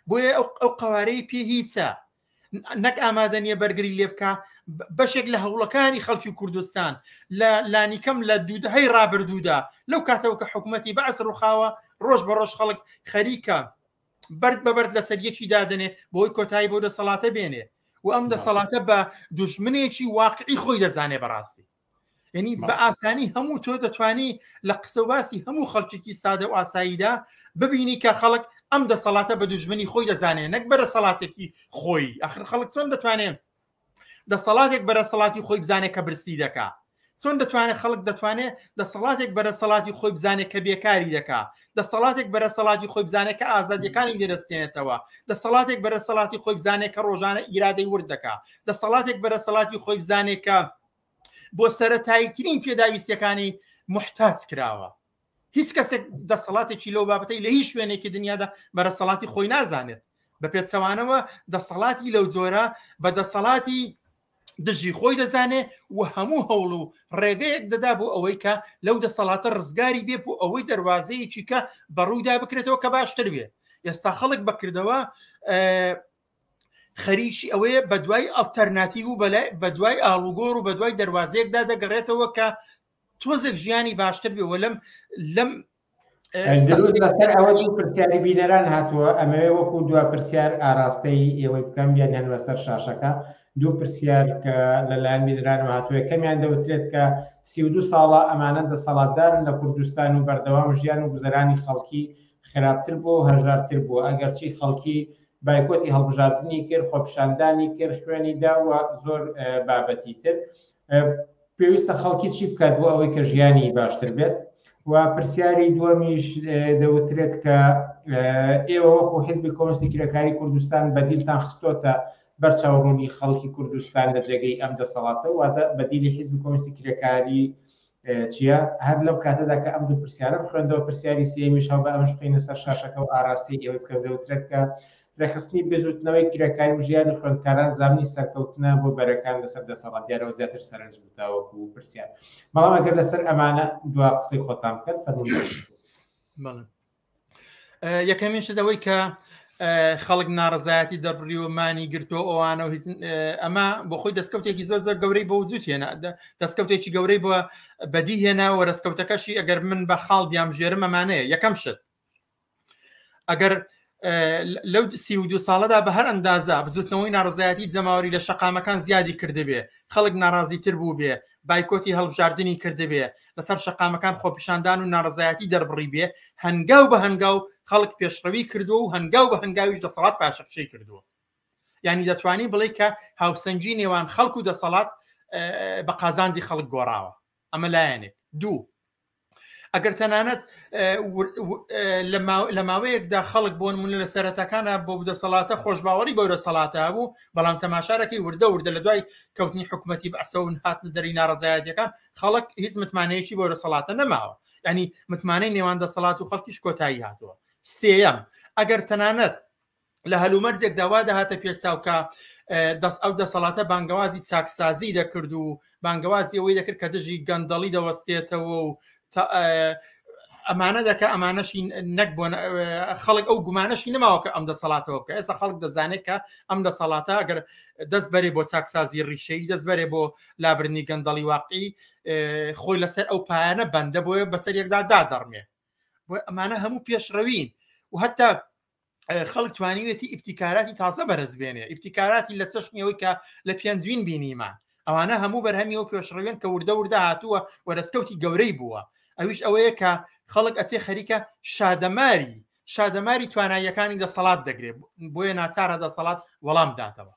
Speaker 4: بۆیە ئەو قوارەی پێ هیچە نەک ئامادە نییە بەرگری لێ بکە بەشێک لە هەوڵەکانی خەڵکی کوردستان لە لانیکەم لە دوودەهەی ڕابردوودا لەو کاتەوە کە حکوومەتی بەعس ڕوخاوە ڕۆژ بە ڕۆژ خەڵک خەریکە بەرد بە بەرد لەسەر یەکی دادنێ بۆی کۆتایی بۆ دەسەڵاتە بێنێ و ئەم دەسەڵاتە بە دوژمنێکی واقعی خۆی دەزانێ بەڕاستی یعنی بە ئاسانی هەموو تۆ دەتوانی لە قسە و باسی هەموو خەڵکێکی سادە و ئاساییدا ببینی کە خەڵک ئەم دەسەڵاتە بە دوژمنی خۆی دەزانێ نەک بەرەسەڵاتێکی خۆی ئەخر خەڵک چۆن دەتوانێت دەسەڵاتێک بەرەسەڵاتی خۆی بزانێت کە برسی دەکا چۆن دەتوانێت خەڵک دەتوانێت دەسەڵاتێک بەرەسەڵاتی خۆی بزانێت کە بێکاری دەکا دەسەڵاتێک بەرەسەڵاتی خۆی بزانێت کە ئازادیەکانی لێدەستێنێتەوە دەسەڵاتێک بەرەسەڵاتی خۆی بزانێت کە ڕۆژانە ئیرادەی ورد دەکا دەسەڵاتێک بەرەسەڵاتی خۆی بزانێت کە بۆ سەتاییترین پێداویستیەکانی محتاج کراوە هیچ کەسێک دەسەڵاتێکی لەو بابەتەی لە هیچ شوێنێکی دنیادا بەرەسەڵاتی خۆی نازانێت بە پێچەوانەوە دەسەڵاتی لەو جۆرە بە دەسەڵاتی دژی خۆی دەزانێ و هەموو هەوڵ و ڕێگەیەک دەدا بۆ ئەوەی کە لەو دەسەڵاتە ڕزگاری بێ بۆ ئەوەی دەواازەیەکی کە بەڕوویدا بکرێتەوە کە باشتر بێ ئێستا خەڵک بەکردەوە خەریکی ئەوەیە بە دوای ئەڵتەرناتیڤ و بە دوای ئاڵوگۆڕ و بە دوای دەواازەیەکدا دەگەڕێتەوە کە تۆزێک ژیانی باشتر بێ و لەم لەم
Speaker 1: لەسەر ئەوە دوو پرسیاری بینەران هاتووە ئەمەوێ وەکو دوا پرسیار ئاراستەی ئێوەی بکەم بیان هەن لەسەر شاشەکە دوو پرسیار کە لەلایەن بینەرانەوە هاتووە کەمیان دەوترێت کە 32 ساڵە ئەمانە دەسەڵاتدارن لە کوردستان و بەردەوام ژیان و گوزەرانی خەڵکی خراپتر بووە و هەژارتر بووە ئەگەرچی خەڵکی بایکۆتی هەڵبژاردنی کرد، خۆپیشاندانی کرد، خوێنی دا و زۆر بابەتی تر. پێویستە خەڵکی چی بکات بۆ ئەوەی کە ژیانی باشتر بێت؟ و پرسیاری دووەمیش دەوترێت کە ئێوە وەکو حزبی کۆمۆنیستی کرێکاری کوردستان بەدیلتان خستۆتە بەر چاوڕوونی خەڵکی کوردستان لە جێگەی ئەم دەسەڵاتە، واتە بەدیلی حزبی کۆمۆنیستی کرێکاری چییە؟ هەر لەو کاتەدا کە ئەم دوو پرسیارەم خوێندەوە، پرسیاری سێیەمیش هەڵبە ئەمەش بخەینە سەر شاشەکە و ئاراستەی ئێوەی بکەم، دەوترێت کە ڕێکخستنی بزووتنەوەی کرێکاری و ژیانی خوێندکاران زامنی سەرکەوتنە بۆ بەرەکان لەسەر دەسەڵات، دیارەوە زیاتر سەرنج بوو تاوەکو پرسیار، بەڵام ئەگەر لەسەر ئەمانە دوا قسەی خۆتان بکەن فەرموون.
Speaker 4: بەڵێ. یەکەمین شت ئەوەی کە خەڵک ناڕزایەتی دەربڕی و مانی گرتۆ ئەوانە و ئەمە بۆ خۆی دەستکەوتێکی زۆر زۆر گەورەی بۆ وجود هێنا دەستکەوتێکی گەورەی بۆ بەدی هێنا و دەستکەوتەکەشی ئەگەر من بە خاڵ بیام ژێرم ئەمانەیە یەکەم شت ئەگەر لەو 32 ساڵەدا بە هەر ئەندازە بزوتنەوەی ناڕزایەتی جەماوەری لە شەقامەکان زیادی کردبێ خەڵک ناڕازیتر بوو بێ بایکۆتی هەڵبژاردنی کردبێ لەسەر شەقامەکان خۆپیشاندان و ناڕزایەتی دەربڕی بێ هەنگاو بە هەنگاو خەڵک پێشڕەوی کردووە و هەنگاو بە هەنگاویش دەسەڵات پاشەکشەی کردووە یعنی دەتوانی بڵێ کە هاوسەنگی نێوان خەڵک و دەسەڵات بە قازانجی خەڵک گۆڕاوە ئەمە لایەنێک دوو ئەگەر تەنانەت لە ماوەیەکدا خەڵک بۆ نمونە لە سەرەتاکانە بۆ دەسەڵاتە خۆشباوەڕی بەو دەسەڵاتە هەبوو بەڵام تەماشارەکەی وردە وردە لە دوای کەوتنی حکوومەتی بەعسەوە هاتنە دەری ناڕەزایەتیەکان خەڵک هیچ متمانەیەکی بۆ دەسەڵاتە نەماوە ینی متمانەی نێوان دەسەڵات و خەڵکیش کۆتایی هاتووە سێیەم ئەگەر تەنانەت لە هەلومەرجێکدا وا دەهاتە پێشچاو کە دەست ئەو دەسەڵاتە بانگەوازی چاکسازی دەکرد و بانگەوازی ئەوەی دەکرد کە دژی گەندەڵی دەوەستێتەوە و ئەمانە دەکە ئەمانەشی نەک بۆ خەڵک ئەو گومانەشی نەماوە کە ئەم دەسەڵاتەوە بکە ئێستا خەڵک دەزانێت کە ئەم دەسەڵاتە ئەگەر دەست بەرێ بۆ چاکسازی ڕیشەی دەست بەرێ بۆ لابردنی گەندەڵی واقعی خۆی لەسەر ئەو پایانە بەندە بۆیە بەسەر یەکدا دادەڕمێ بۆ ئەمانە هەموو پێشڕەوین و هەتا خەڵک توانیوێتی ئیبتیکاراتی تازە بەرز بێنێ ئیبتیکاراتی لە چەشنی ئەوەی کە لە پێنجوین بینیمان ئەوانە هەموو بەرهەمی ئەو پێشڕەوێن کە وردە وردە هاتووە و دەستکەوتی گەورەی بووە ئەویش ئەوەیە کە خەڵک ئەچێ خەریکە شادەماری شادەماری تواناییەکانی دەسەڵات دەگرێت بۆیە ناچارە دەسەڵات وەڵام داتەوە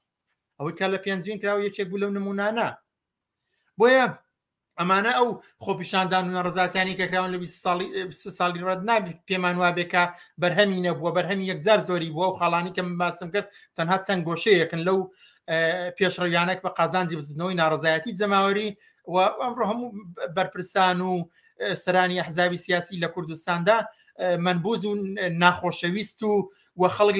Speaker 4: ئەوەی کە لە پێنجوین کراوە یەکێک بوو لەو نمونانە بۆیە ئەمانە ئەو خۆپیشاندان و ناڕەزاتیانی کە کراون لە 20 ساڵی ساڵی ڕەت نابێت پێمان وابێ کە بەرهەمی نەبووە بەرهەمی یەکجار زۆری بووە و خاڵانی کە من باسم کرد تەنها چەند گۆشەیەکن لەو پێشڕەویانێک بە قازانجی بزنەوەی ناڕزایەتی جەماوەری و ئەمڕۆ هەموو بەرپرسان و سەرانی ئەحزابی سیاسی لە کوردستاندا منبوز و ناخۆشەویست و و خەڵک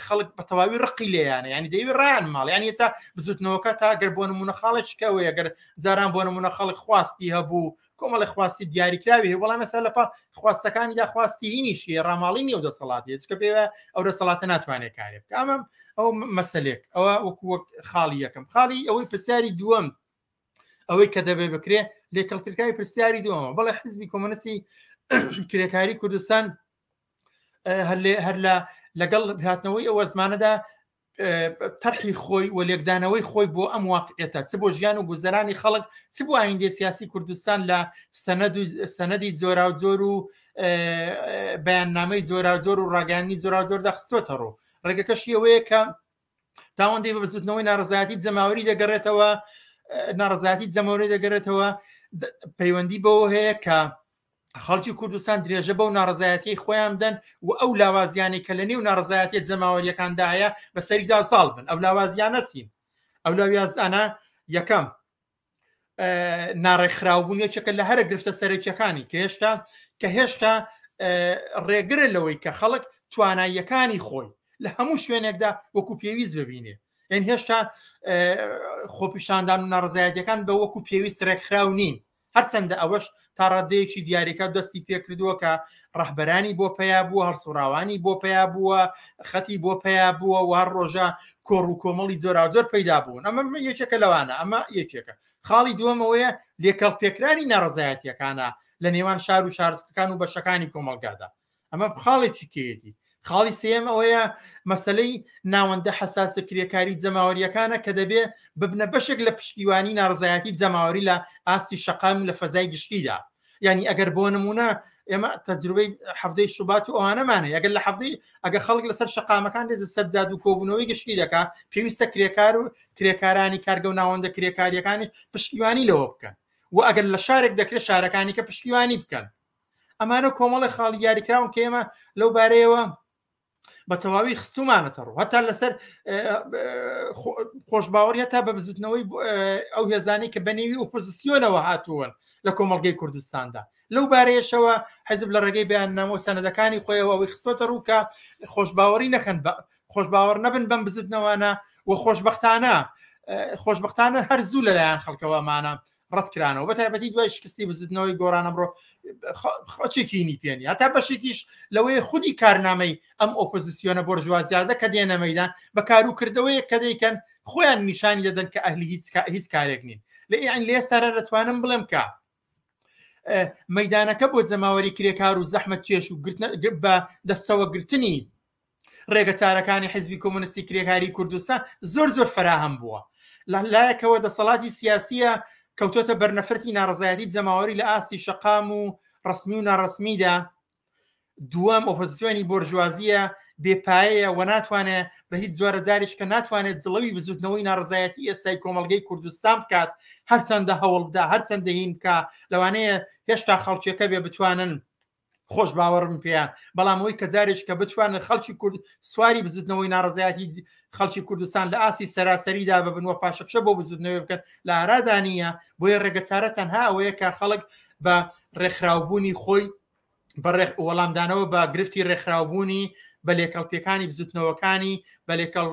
Speaker 4: خەڵک بە تەواوی ڕقی لێیانە ینی دەیوی ڕایان ماڵ ینی تا بزوتنەوەکە تا گەر بۆ نمونە خاڵێکەوەیە گەر جاران بۆ نمونە خەڵک خواستی هەبوو کۆمەڵی خواستی دیاریکراوی هەیە بەڵام مەسا لە پاڵ خواستەکانیدا خواستی هینیشی ڕاماڵی نیە و دەسەڵاتی چکە پێوە ئەو دەسەڵاتە ناتوانێت کارێ بکە ئەمە ئەو مەسلێک ئەوە وەکو وەک خاڵی یەکەم خاڵی ئەوەی پرسیاری دووەم ئەوەی کە دەبێ بکرێ لێکەڵپرکای پرسیاری دووەمە بەڵێ حزبی کۆمۆنیستی کرێکاری کوردستان هەر لە لەگەڵ هاتنەوەی ئەو زمانەدا تەرحی خۆی و لێکدانەوەی خۆی بۆ ئەم واقعێتە چ بۆ ژیان و گوزەرانی خەڵک چ بۆ ئایندەی سیاسی کوردستان لە سەند و سەنەدی جۆراوجۆر و بەیاننامەی جۆراوجۆر و ڕاگەیاندنی جۆراوجۆردا خستۆتە ڕوو ڕێگەکەشی ئەوەیە کە تاوەندەی بە بزوتنەوەی ناڕزایەتی جەماوەری دەگەڕێتەوە ناڕزایەتی جەماوەری دەگەڕێتەوە پەیوەندی بەوە هەیە کە خەڵکی کوردستان درێژە بەو ناڕزایەتی خۆیان بدەن و ئەو لاوازیانەی کە لە نێو ناڕزایەتی جەماوەریەکاندا هەیە بەسەریدا زاڵ بن ئەو لاوازیانە چین ئەو لاوازانە یەکەم ناڕێکخراوبوون یەکێکە لە هەرە گرفتە سەرەکیەکانی کە هێشتا کە هێشتا ڕێگرە لەوەی کە خەڵک تواناییەکانی خۆی لە هەموو شوێنێکدا وەکو پێویست ببینێ یعنی هێشتا خۆپیشاندان و ناڕزایەتەکان بە وەکو پێویست ڕێکخراو نین هەرچەندە ئەوەش تا ڕادەیەکی دیاریکراو دەستی پێکردووە کە ڕەهبەرانی بۆ پەیا بووە، هەڵسوڕاوانی بۆ پەیا بووە، خەتی بۆ پەیا بووە و هەر ڕۆژە کۆڕ و کۆمەڵی جۆراوجۆر پەیدا بوون. ئەمە یەکێکە لەوانە، ئەمە یەکێکە. خاڵی دووەم ئەوەیە لێکەڵپێکرانی ناڕەزایەتییەکانە لە نێوان شار و شارۆچکەکان و بەشەکانی کۆمەڵگادا. ئەمە خاڵێکی کێیەتی. خاڵی سێیەم ئەوەیە مەسەلەی ناوەندە حەساسە کرێکاری جەماوەرییەکانە کە دەبێ ببنە بەشێک لە پشتیوانی ناڕەزایەتی جەماوەری لە ئاستی شەقام و لە فەزای گشتیدا. یانی ئەگەر بۆ نمونە ئێمە تەجروبەی حەفتەی شوبات و ئەوانەمان هەیە ئەگەر لە حەفتەی ئەگەر خەڵک لەسەر شەقامەکان دێتە سەر جاد و کۆبوونەوەی گشتی دەکا پێویستە کرێکار و کرێکارانی کارگە و ناوەندە کرێکاریەکانی پشتیوانی لەوە بکەن و ئەگەر لە شارێک دەکرێت شارەکانی کە پشتیوانی بکەن ئەمانە کۆمەڵی خاڵی دیاریکراون کە ئێمە لەو بارەیەوە بە تەواوی خستومانەتە ڕوو هەتا لەسەر خۆشباوەڕی هەتا بە بزوتنەوەی ئەو هێزانەی کە بەنێوی ئۆپۆزیسیۆنەوە هاتوون لە کۆمەڵگەی کوردستاندا لەو بارەیەشەوە حزب لە ڕێگەی بەیاننامە و سەنەدەکانی خۆیەوە ئەوەی خستۆتە ڕوو کە خۆشباوەڕی نەکەن بە خۆشباوەڕ نەبن بەم بزوتنەوانە و خۆشببختانە خۆشببختانە هەر زوو لەلایەن خەڵکەوەمانە ڕەتکرانەوە بە تایبەتی دوای شکستی بزوتنەوەی گۆڕان ئەمڕۆ خەڵکێکی پێنی هەتا بەشێکیش لەوەی خودی کارنامەی ئەم ئۆپۆزیسیۆنە بۆرژوازیادە کە دێنە مەدان بە کار و کردەوەیەک کە دەیکەن خۆیان نیشانی دەدەن کە ئەهلی هیچ هیچ کارێک نین لە ئیان لێ سەرە دەتوانم بڵێم کە مەدانەکە بۆ جەماوەری کرێکار و زەحمەت کێش و بە دەستەوە گرتنی ڕێگەچارەکانی حزبی کۆمۆنیستی کرێکاری کوردستان زۆر زۆر فەراهەم بووە. لە لایەکەوە دەسەڵاتی سیاسیە کەوتۆتە بەرنەفرەتی ناڕەزایەتی جەماوەری لە ئاستی شەقام و ڕەسمی و ناڕەسمیدا، دووەم ئۆپۆزیسیۆنی بۆرژوازیە بێپایەیە و ناتوانێت بە هیچ جۆرە جاریش کە ناتوانێت جڵەوی بزوتنەوەی ناڕەزایەتی ئێستای کۆمەڵگەی کوردستان بکات، هەرچەندە هەوڵ بدا هەرچەندە هین بکا لەوانەیە هێشتا خەڵکیەکە بێ بتوانن خۆش باوەڕم پێیان بەڵام ئەوەی کە جارێک کە بتوانن خەڵکی کورد سواری بزوتنەوەی ناڕزایەتی خەڵکی کوردستان لە ئاستی سەراسەریدا ببن و پاشەکشە بۆ بزوتنەوەی بکەن لە ئارادا نییە بۆیە ڕێگەچارە تەنها ئەوەیە کە خەڵک بە ڕێکخراوبوونی خۆی بە وەڵامدانەوە بە گرفتی ڕێکخراوبوونی بە لێکەڵپێکانی بزوتنەوەکانی بە لێکەڵ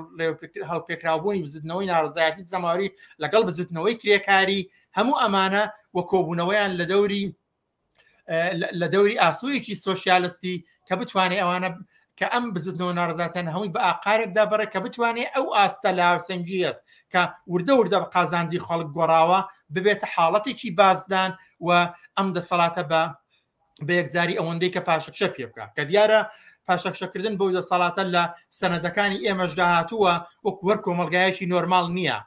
Speaker 4: هەڵپێکراوبوونی بزوتنەوەی ناڕزایەتی جەماوەری لەگەڵ بزوتنەوەی کرێکاری هەموو ئەمانە و کۆبوونەوەیان لە دەوری لە دەوری ئاسۆیەکی سۆسیالستی کە بتوانێت ئەوانە کە ئەم بزوتنەوە ناڕزاتیان هەمووی بە ئاقارێکدا بەڕێ کە بتوانێت ئەو ئاستە لە هاوسەنگیەس کە وردە وردە بە قازانجی خەڵک گۆڕاوە ببێتە حاڵەتێکی بازدان و ئەم دەسەڵاتە بە بە یەکجاری ئەوەندەی کە پاشەکشە پێ بکە کە دیارە پاشەکشەکردن بەو دەسەڵاتە لە سەنەدەکانی ئێمەشدا هاتووە وەکو وەر کۆمەلگایەکی نۆرمال نییە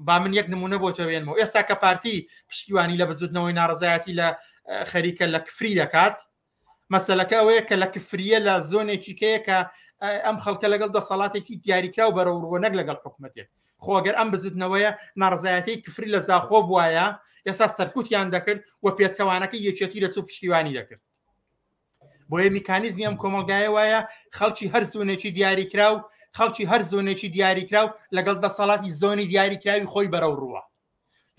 Speaker 4: با من یەک نمونە بۆ تۆ بێنمەوە ئێستا کە پارتی پشتیوانی لە بزوتنەوەی ناڕزایەتی لە خەریکە لە کفری دەکات مەسلەکە ئەوەیە کە لە کفریە لە زۆنێکی کەیە کە ئەم خەڵکە لەگەڵ دەسەڵاتێکی دیاریکراو بەرەو ڕووە نەک لەگەڵ حکوومەتێک خۆگەر ئەم بزوتنەوەیە ناڕزایەتی کفری لە زاخۆ بواە ئێستا سەرکوتیان دەکرد و پێچەوانەکە یەکێتی لە چوو پشتیوانی دەکرد بۆیە میکانیزمی ئەم کۆمەڵگایە وایە خەڵکی هەر زۆنێکی دیاریکراو خەڵکی هەر زۆنێکی دیاریکراو لەگەڵ دەسەڵاتی زۆنی دیاریکراوی خۆی بەرەو ڕووە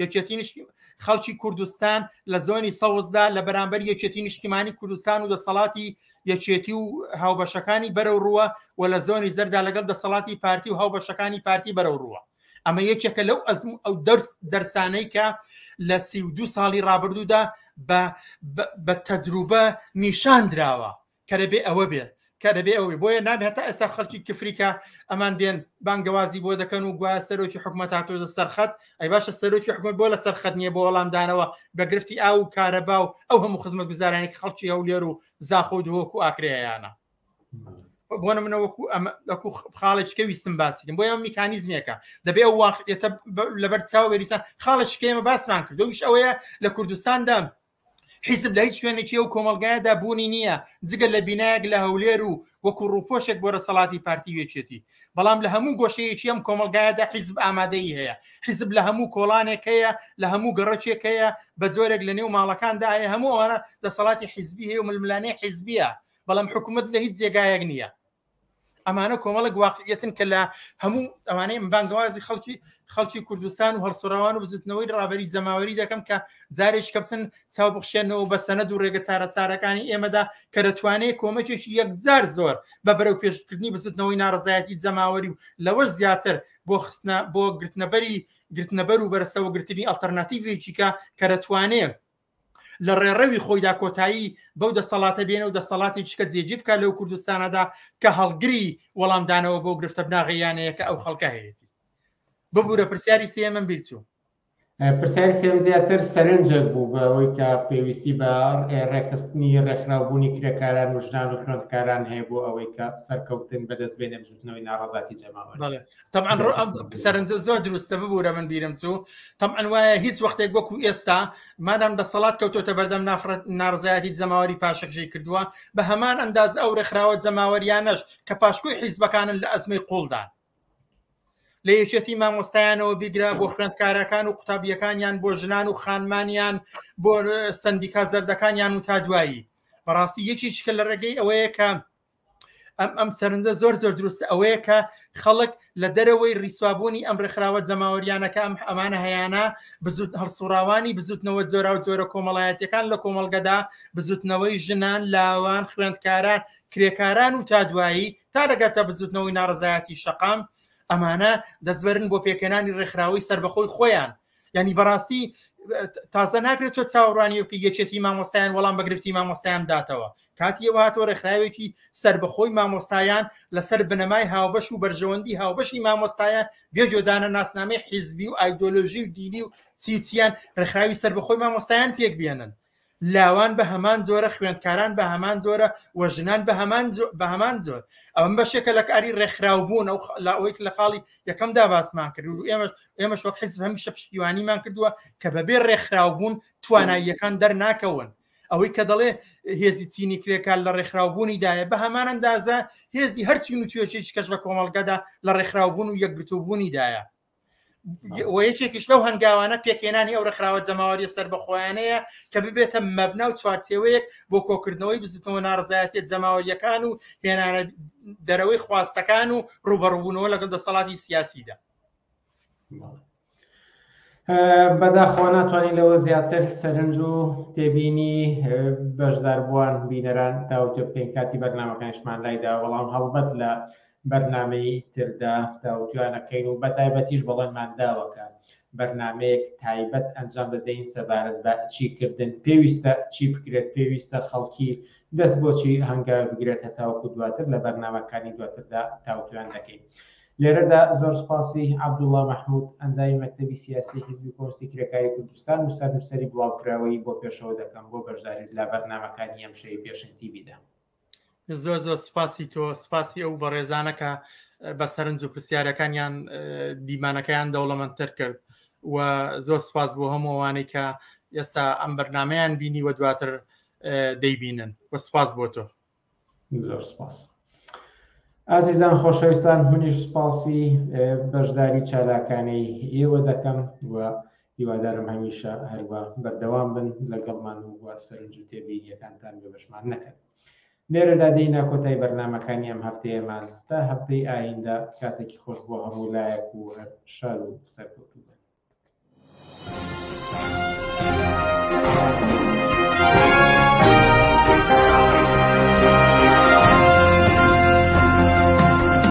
Speaker 4: یەکێتی خەڵکی کوردستان لە زۆنی سەوزدا لە بەرامبەر یەکێتی نیشتیمانی کوردستان و دەسەڵاتی یەکێتی و هاوبەشەکانی بەرەو ڕووە و لە زۆنی زەردا لەگەڵ دەسەڵاتی پارتی و هاوبەشەکانی پارتی بەرەو ڕووە ئەمە یەکێکە لەو ئەزم ئەو دەرس دەرسانەی کە لە 32 ساڵی ڕابردوودا بە بە تەجروبە نیشان دراوە کە دەبێ ئەوە بێ کە دەبێ ئەوە بۆیە نابێت هەتا ئێستا خەڵکی کفریکە ئەمان دێن بانگەوازی بۆ دەکەن و گوایە سەرۆکی حکومەت هاتۆزە سەرخەت ئەی باشە سەرۆکی حکومەت بۆ لە سەرخەت نییە بۆ وەڵامدانەوە بە گرفتی ئاو و کارەبا و ئەو هەموو خزمەتگوزارانێک خەڵکی هەولێر و زاخۆ و دهۆک و ئاکرێیانە بۆ نمونە وەکو ئەمە وەکو خاڵێکی کە ویستم باسی کەم بۆیە ئەم میکانیزمێکە دەبێ ئەو واقعیەتە لەبەر چاو بێریسان خاڵێکی کە ئێمە باسمان کرد ئەویش ئەوەیە لە کوردستاندا حیزب لە هیچ شوێنێکی ئەو کۆمەڵگایەدا بوونی نییە جگە لە بینایەک لە هەولێر و وەکو ڕووپۆشێک بۆ دەسەڵاتی پارتی و یەکێتی بەڵام لە هەموو گۆشەیەکی ئەم کۆمەڵگایەدا حیزب ئامادەیی هەیە حیزب لە هەموو کۆڵانێک هەیە لە هەموو گەڕەکێک هەیە بە جۆرێک لە نێو ماڵەکاندا هەیە هەموو ئەوانە دەسەڵاتی حیزبی هەیە و ململانێ حیزبیە بەڵام حکوومەت لە هیچ جێگایەک نییە ئەمانە کۆمەڵک واقعیەتن کە لە هەموو ئەوانەی بانگەوازی خەڵکی خەڵکی کوردستان و هەڵسوڕاوان و بزوتنەوەی ڕابەری جەماوەری دەکەم کە جارێک کە بچن چاو بخشێنەوە بە سەنەد و ڕێگە چارەسارەکانی ئێمەدا کە دەتوانێت کۆمەکێکی یەکجار زۆر بە بەرەو پێشکردنی بزوتنەوەی ناڕەزایەتی جەماوەری و لەوەش زیاتر بۆ خستنە بۆ گرتنەبەری گرتنەبەر و بەرەسەوە گرتنی ئەڵتەرناتیڤێکی کە کە دەتوانێت لە ڕێڕەوی خۆیدا کۆتایی بەو دەسەڵاتە بێنە و دەسەڵاتێکی کە جێگیر بکات لەو کوردستانەدا کە هەڵگری وەڵامدانەوە بۆ گرفتە بناغەیانەیە کە ئەو خەڵکە هەیەتی. ببورە پرسیاری سێیەمم بیر چوو.
Speaker 1: پرسیاری سێم زیاتر سەرنجێک بوو بە ئەوەی کە پێویستی بە ڕێکخستنی ڕێکخراوبوونی کرێکاران و ژنان و خوێندکاران هەیە بۆ ئەوەی کە سەرکەوتن بەدەست بێنێ بزوتنەوەی ناڕەزاتی جەماوەری.
Speaker 4: بەڵێ طبعا سەرنجە زۆر دروستە ببوورە من بیرم چوو طبعا وایە هیچ وەختێک وەکو ئێستا مادام دەسەڵات کەوتۆتە بەردەم ناڕزایەتی جەماوەری پاشەکشەی کردووە بە هەمان ئەنداز ئەو ڕێکخراوە جەماوەریانەش کە پاشکۆی حیزبەکانن لە ئەزمەی قوڵدان لە یەکێتی مامۆستایانەوە بیگرە بۆ خوێندکارەکان و قوتابیەکانیان بۆ ژنان و خانمانیان بۆ سندیکا زەردەکانیان و تا دوایی بەڕاستی یەکێکە لە ڕێگەی ئەوەیە کە ئەم ئەم سەرنجە زۆر زۆر دروستە ئەوەیە کە خەڵک لە دەرەوەی ڕیسوابوونی ئەم ڕێکخراوە جەماوەریانەکە ئەم ئەمانە هەیانە بزوت هەڵسوڕاوانی بزوتنەوە جۆرا و جۆرە کۆمەڵایەتەکان لە کۆمەڵگەدا بزوتنەوەی ژنان لاوان خوێندکاران کرێکاران و تا دوایی تا دەگاتە بزوتنەوەی ناڕزایەتی شەقام ئەمانە دەستبەرن بۆ پێکهێنانی ڕێکخراوەی سەربەخۆی خۆیان. ینی بەڕاستی تازە ناکرێت تۆ چاوەڕوانی بکە یەکێتی مامۆستایان وەڵام بە گرفتی مامۆستایان داتەوە کاتی ئەوە هاتووە ڕێکخراوێکی سەربەخۆی مامۆستایان لەسەر بنەمای هاوبەش و بەرژەوەندی هاوبەشی مامۆستایان بێ گوێدانە ناسنامەی حیزبی و ئایدۆلۆژی و دینی و چی و چیان ڕێکخراوی سەربەخۆی مامۆستایان پێک بێنن لاوان بە هەمان جۆرە خوێندکاران بە هەمان جۆرە و ژنان بە هەمان بە هەمان جۆر ئەوە بەشێکە لە کاری ڕێکخراوبوون ئەو لە ئەوەی لە خاڵی یەکەمدا باسمان کرد و ئێمە ئێمەش وەک حیزب هەمیشە پشتیوانیمان کردووە کە بەبێ ڕێکخراوبوون تواناییەکان دەرناکەون ئەوەی کە دەڵێ هێزی چینی کرێکار لە ڕێکخراوبوونیدایە بە هەمان ئەندازە هێزی هەر چین و توێژێکی کەش لە کۆمەڵگەدا لە ڕێکخراوبوون و یەکگرتووبوونیدایە و یەکێکیش لەو هەنگاوانە پێکهێنانی ئەو ڕێکخراوە جەماوەریە سەربەخۆیانەیە کە ببێتە مەبنا و چوارچێوەیەک بۆ کۆکردنەوەی بزوتنەوە ناڕەزایەتیە جەماوەریەکان و هێنانە دەرەوەی خواستەکان و ڕوبەڕوبوونەوە لەگەڵ دەسەڵاتی سیاسیدا.
Speaker 1: بەداخەوە ناتوانین لەوە زیاتر سەرنج و تێبینی بەشداربووان بینەران تاوتێ بکەین کاتی بەرنامەکانیشمان لایدا بەڵام هەڵبەت لە بەرنامەی تردا تاوتوێیانەکەین و بەتایبەتیش بەڵێنمان داوە کە بەرنامەیەک تایبەت ئەنجام دەدەین سەبارەت بە چیکردن پێویستە چی بکرێت پێویستە خەڵکی دەست بۆچی هەنگاوی بگرێت هەتاوەکو دواتر لە بەرنامەکانی دواتردا تاوتوێیان دەکەین. لێرەدا زۆر سوپاسی عەبدوڵا مەحمود ئەندامی مەکتەبی سیاسی حیزبی کۆمۆنیستی کرێکاری کوردستان و سەرنووسەری بڵاوکراوەی بۆ پێشەوە دەکەم بۆ بەشداریت لە بەرنامەکانی ئەمشەوی پێشەنگ تیڤیدا.
Speaker 4: زۆر زۆر سپاسی تۆ سپاسی ئەو بەڕێزانە کە بە سەرنج و پرسیارەکانیان دیمانەکەیان دەوڵەمەندتر کرد و زۆر سپاس بۆ هەموو ئەوانەی کە ئێستا ئەم بەرنمەیان بینی و دواتر دەیبینن و سپاس بۆ تۆ.
Speaker 1: زۆر سپاس. ئازیزان خۆشەویستان منیش سپاسی بەشداری چالاکانەی ئێوە دەکەم و هیوادارم هەمیشە هەروە بەردەوام بن لەگەڵمان و سەرنج و تێبینیەکانتان بێبەشمان نەکەن. لێرەدا دێینە کۆتای بەرنامەکانی ئەم هەفتەیەمان تا هەفتەی ئایندە کاتێکی خۆش بۆ هەموو لایەک و هەر شاد و سەرکەوتوو بن.